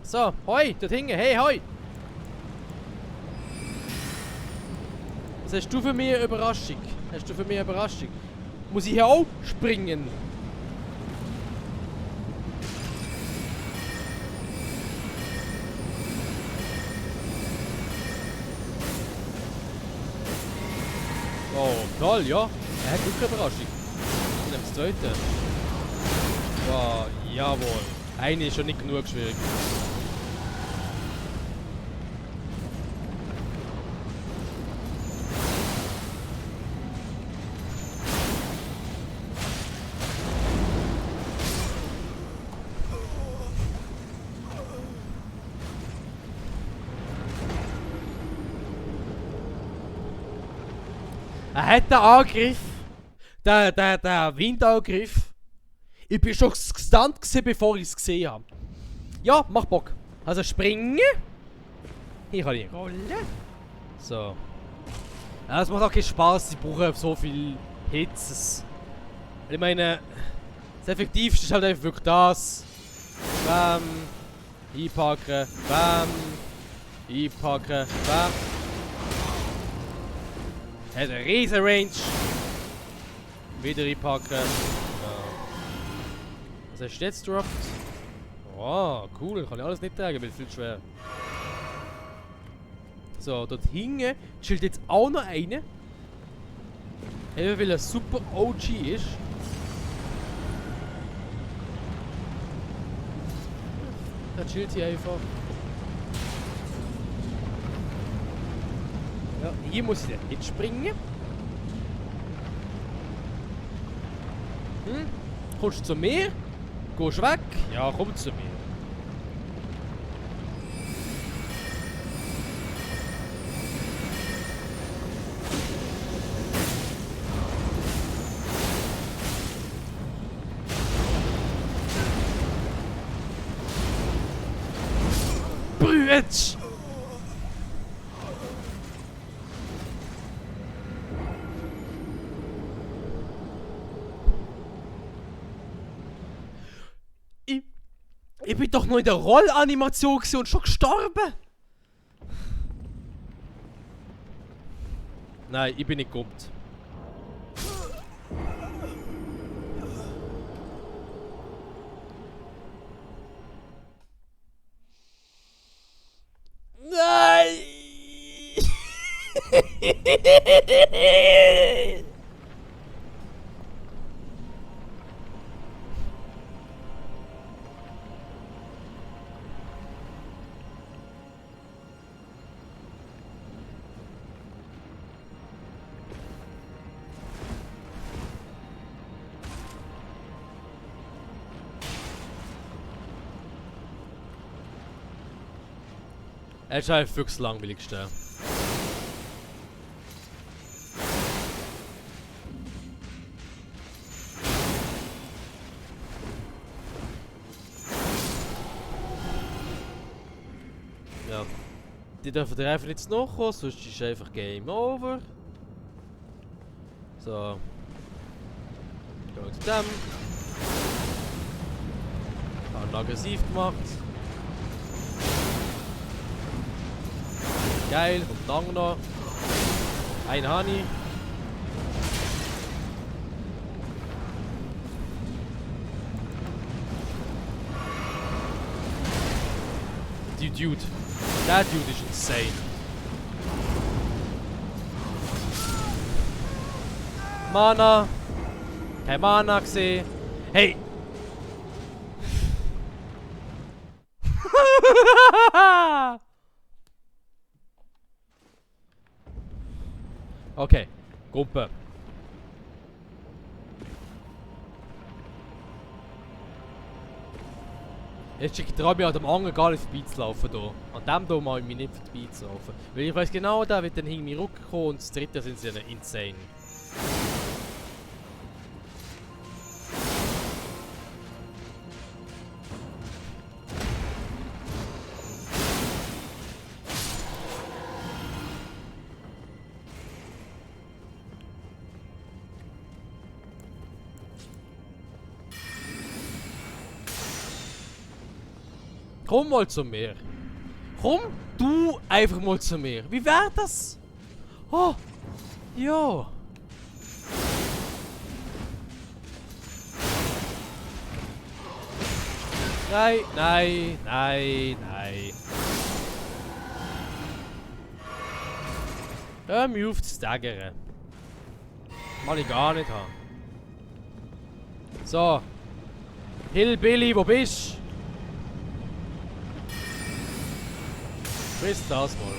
So, hoi, dort hinten, hey, hoi! Was hast du für mich eine Überraschung? Hast du für mich eine Überraschung? Muss ich hier auch springen? Oh, toll, ja. Er hat wirklich eine Überraschung. Ich nehme das zweite. Wow, jawohl. Eine ist schon nicht genug schwierig. Er hat den Angriff. Der Windangriff. Ich bin schon gestunt gewesen, bevor ich es gesehen habe. Ja, mach Bock. Also springen. Hier kann ich rollen. So. Ja, es macht auch keinen Spaß, sie brauchen so viel Hits. Ich meine, Das Effektivste ist halt einfach wirklich das. Bam. Einpacken. Bam. Einpacken. Bam. Hat eine riesen Range. Wieder einpacken. Ja. Was hast du jetzt gedroppt? Oh, cool. Kann ich alles nicht tragen, weil es viel schwer. So, dort hinten chillt jetzt auch noch einer. Eben weil er super OG ist. Der chillt hier einfach. Ja, hier muss ich dann nicht springen. Kommst du zu mir? Gehst weg? Ja, komm zu mir. Brütsch! Ich bin doch nur in der Rollanimation und schon gestorben. Nein, ich bin nicht gummt. Nein! Er ist einfach wirklich das langweiligste. Ja. Die dürfen dir einfach jetzt noch kommen, sonst ist einfach Game Over. So. Gehen wir zu dem. Haben aggressiv gemacht. Geil, und dann noch. Ein Honey. Die Dude. Der Dude ist insane. Mana. Kein Mana gesehen. Hey! Okay, Gruppe. Jetzt traue ich mich an dem anderen gar nicht vorbeizulaufen hier. An dem hier mal ich mich nicht vorbeizulaufen. Weil ich weiß genau, der wird dann hinter mir rückkommen und das dritte sind sie dann insane. Komm mal zu mir. Komm du einfach mal zu mir. Wie wäre das? Oh, ja. Nein, nein, nein, nein. Hör mich auf zu staggern. Mal ich gar nicht haben. So. Hillbilly, wo bist du? Friss das mal.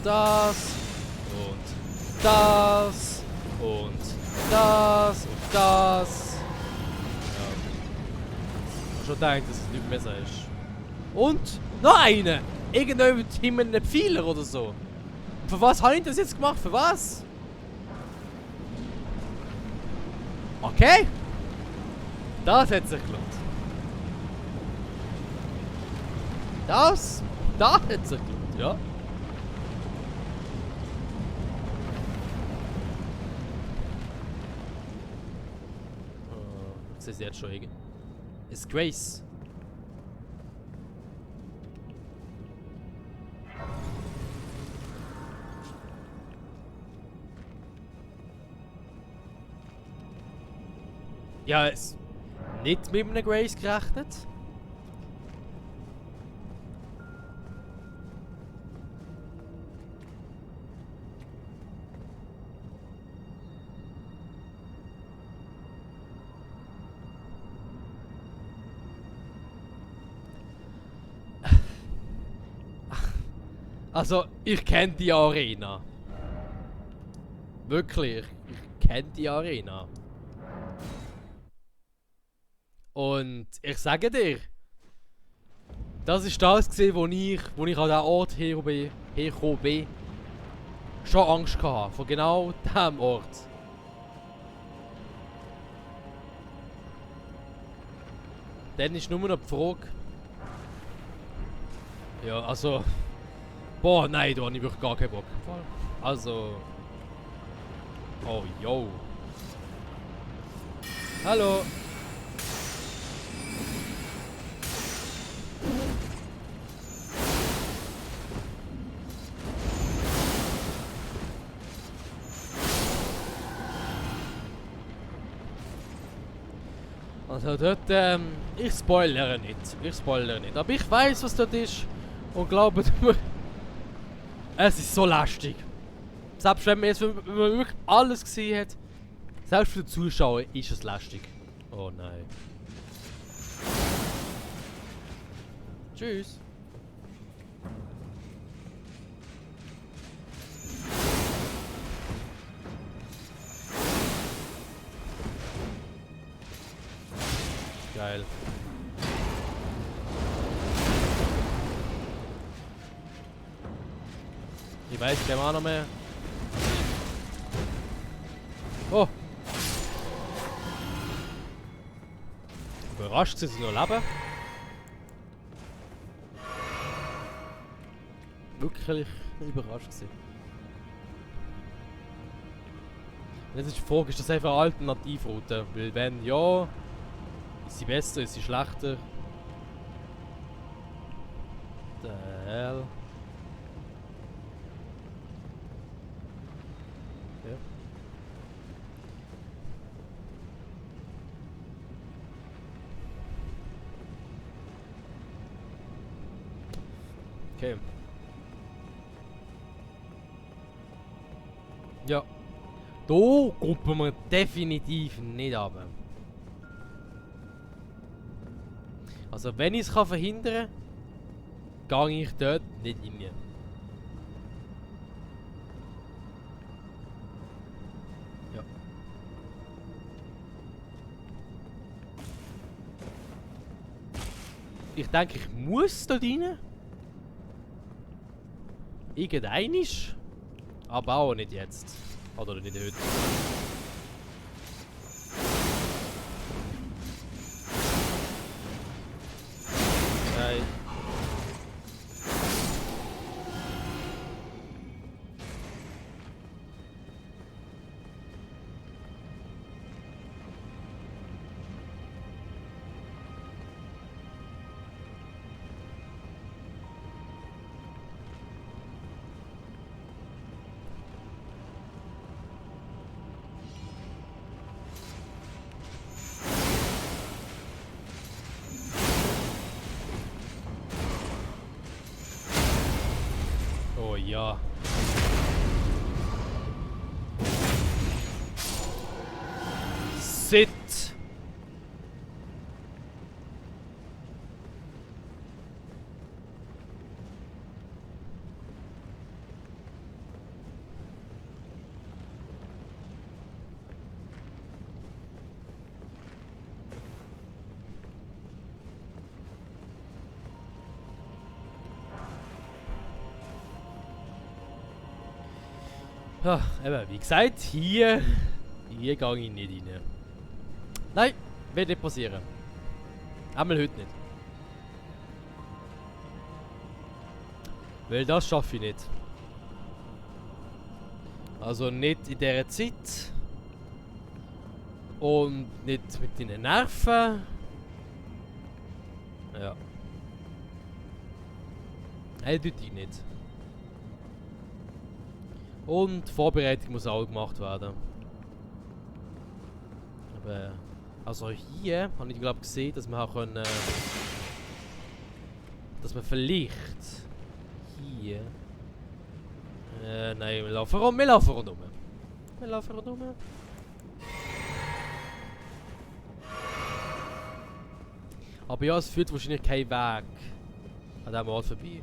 Das. Und das. Und das. Und das. Ja. Ich hab schon gedacht, dass es nicht besser ist. Und noch eine. Irgendjemand hinter einem Pfeiler oder so. Für was habe ich das jetzt gemacht? Für was? Okay. Das hat sich gelohnt. Das hat sich gelohnt, ja. sehe es jetzt schon irgendwie. Ist Grace. Ja, es nicht mit einem Grace gerechnet. Also, ich kenne die Arena. Wirklich, ich kenne die Arena. Und ich sage dir, das ist das gesehen, wo ich an diesen Ort hergekommen bin, schon Angst hatte, von genau diesem Ort. Dann ist nur noch die Frage. Ja, also. Boah, nein, da habe ich wirklich gar keinen Bock. Also. Oh, yo. Hallo. Also dort, ich spoilere nicht. Aber ich weiß, was dort ist. Und glaubt mir, es ist so lästig. Selbst wenn man wirklich alles gesehen hat, selbst für den Zuschauer ist es lästig. Oh nein. Tschüss. Geil. Ich weiß kein auch noch mehr. Oh! Überrascht, dass sie noch leben. Wirklich überrascht gewesen. Und jetzt ist die Frage, ist das einfach eine Alternativroute? Weil wenn ja, ist sie besser, ist sie schlechter? The hell? Ja. Okay. Ja. Da kommen wir definitiv nicht runter. Also wenn ich es verhindern kann, gehe ich dort nicht rein. Ja. Ich denke, ich muss dort rein. Irgendeinisch. Aber auch nicht jetzt. Oder nicht heute. Nein. Oh ja. Sit. Ja, eben, wie gesagt, hier gehe ich nicht rein. Nein, wird nicht passieren. Einmal heute nicht. Weil das schaffe ich nicht. Also nicht in dieser Zeit. Und nicht mit deinen Nerven. Ja. Eindeutig nicht. Und die Vorbereitung muss auch gemacht werden. Aber also hier habe ich glaube gesehen, dass wir auch können, dass wir vielleicht hier nein, wir laufen rum. Wir laufen rundum. Wir laufen rundum. Aber ja, es führt wahrscheinlich keinen Weg an diesem Ort vorbei.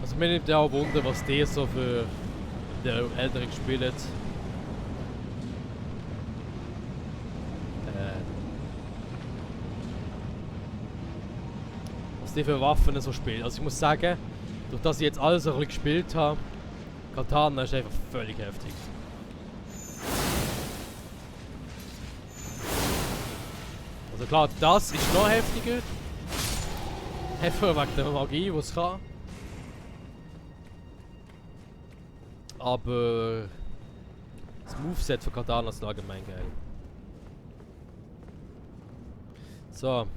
Also mir nimmt ja auch Wunder, was die so für der Älteren spielt. Was die für Waffen so spielen. Also ich muss sagen, durch das ich jetzt alles so ein bisschen gespielt habe, Katana ist einfach völlig heftig. Also klar, das ist noch heftiger. Einfach wegen der Magie, die es kann. Aber das Moveset von Katana ist allgemein geil. So.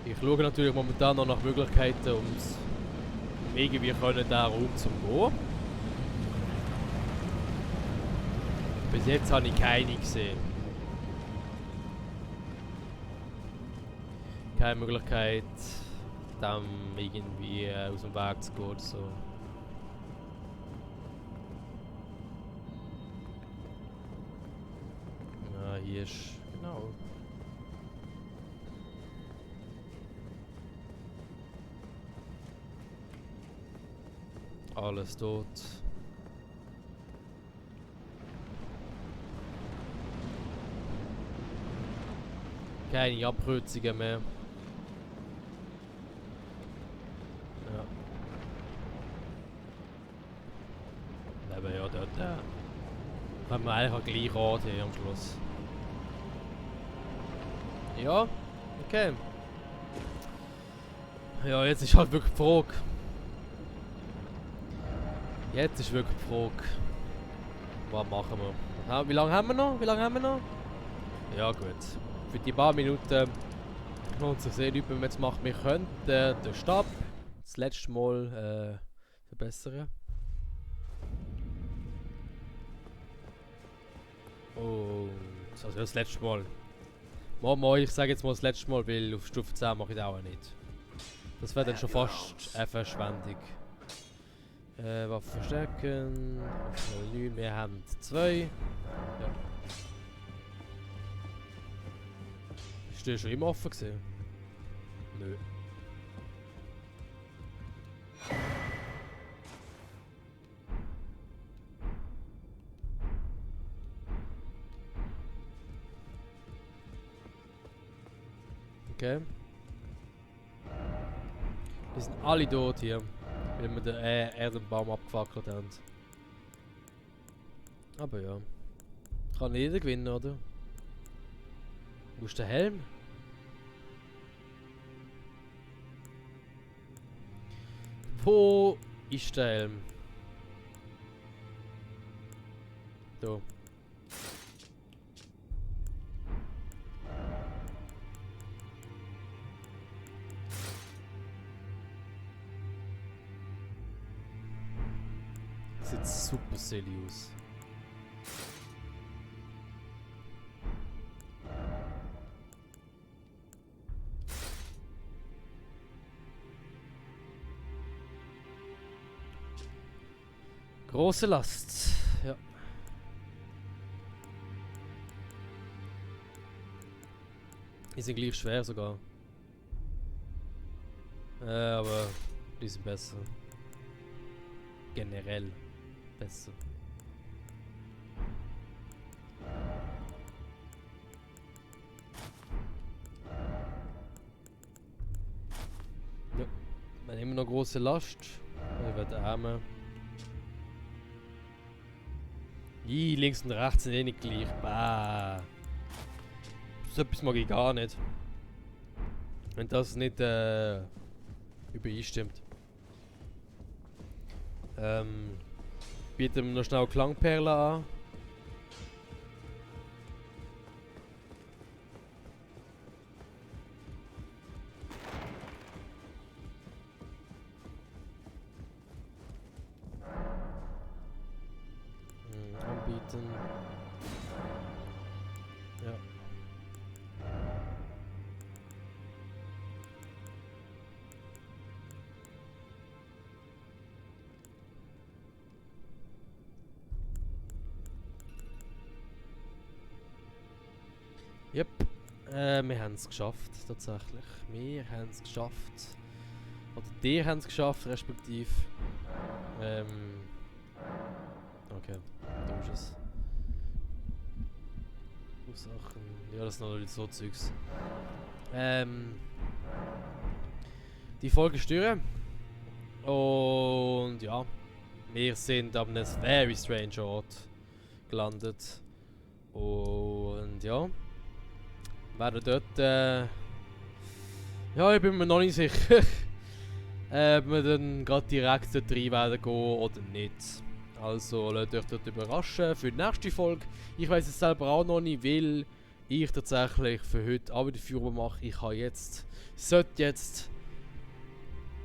Ich schaue natürlich momentan noch nach Möglichkeiten, um irgendwie diesen Raum zu gehen. Bis jetzt habe ich keine gesehen. Keine Möglichkeit, dem irgendwie aus dem Weg zu gehen. So. Ja, hier ist genau. Alles tot. Keine Abkürzungen mehr. Ja. Aber ja, dort haben wir eigentlich auch gleich Ort hier am Schluss. Ja, okay. Ja, jetzt ist halt wirklich die Frage. Jetzt ist wirklich die Frage. Was machen wir? Wie lange haben wir noch? Wie lange haben wir noch? Ja gut. Für die paar Minuten lohnt sich sehr, ob man jetzt macht. Wir können den Stab das letzte Mal verbessern. Und also das letzte Mal. Mal, ich sage jetzt mal das letzte Mal, weil auf Stufe 10 mache ich das auch nicht. Das wäre dann schon fast eine Verschwendung. Waffen verstärken. 9, wir haben 2. Ja. Ist der schon immer offen gewesen? Nö. Okay. Die sind alle tot hier. Weil wir den Erdenbaum abgefackelt haben. Aber ja. Kann jeder gewinnen, oder? Wo ist der Helm? Wo ist der Helm? Da. Sieht super silly aus. Große Last. Ja. Die sind gleich schwer sogar. Aber die sind besser. Generell besser. Ja, wir haben immer noch große Last. Ich werde arme. Links und rechts sind eh nicht gleich. Bah. So etwas mag ich gar nicht. Wenn das nicht übereinstimmt. Bieten wir noch schnell Klangperlen an. Anbieten. Ja. Yep. Wir haben es geschafft, tatsächlich. Wir haben es geschafft. Oder die haben es geschafft, respektive. Okay, da ist es. Sachen. Ja, das sind natürlich so Zeugs. Die Folge ist durch. Und ja. Wir sind an einem very strange Ort gelandet. Und ja. Werden dort. Ja, ich bin mir noch nicht sicher. Ob wir dann gerade direkt dort rein werden gehen oder nicht. Also lasst euch dort überraschen für die nächste Folge. Ich weiß es selber auch noch nicht, weil ich tatsächlich für heute auch wieder Führer mache. Ich habe jetzt, sollte jetzt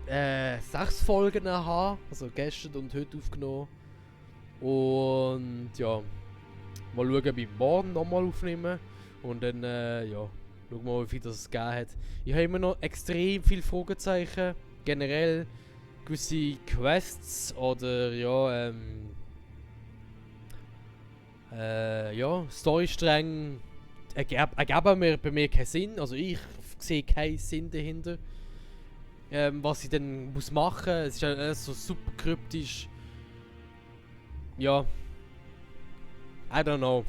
6 Folgen haben, also gestern und heute aufgenommen. Und ja, mal schauen, ob ich morgen nochmal aufnehme. Und dann, ja, schauen wir mal, wie viel das gegeben hat. Ich habe immer noch extrem viele Fragezeichen. Generell gewisse Quests oder ja, ja, Storystränge ergeben mir bei mir keinen Sinn. Also ich sehe keinen Sinn dahinter. Was ich dann muss machen. Es ist ja so super kryptisch. Ja. I don't know.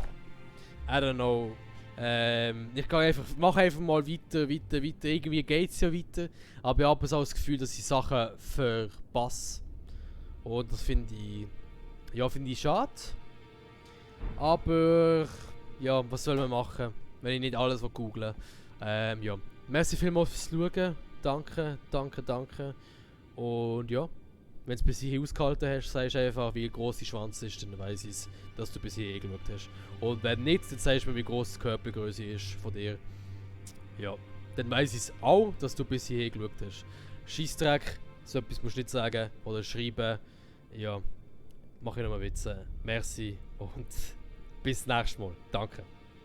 Ich gehe einfach, mache einfach mal weiter. Irgendwie geht es ja weiter. Aber ich habe so das Gefühl, dass ich Sachen verpasse. Und das finde ich schade. Aber ja, was soll man machen, wenn ich nicht alles google. Ja. Merci vielmals fürs Schauen. Danke. Und ja, wenn du bis hierhin ausgehalten hast, sagst du einfach, wie groß die Schwanz ist, dann weiss ich, dass du bis hierhin geschaut hast. Und wenn nicht, dann sagst du mir, wie groß die Körpergröße ist von dir. Ja, dann weiss ich auch, dass du bis hierhin geschaut hast. Scheissdreck, so etwas musst du nicht sagen oder schreiben. Ja, mach ich nochmal Witze. Merci und bis nächstes Mal. Danke.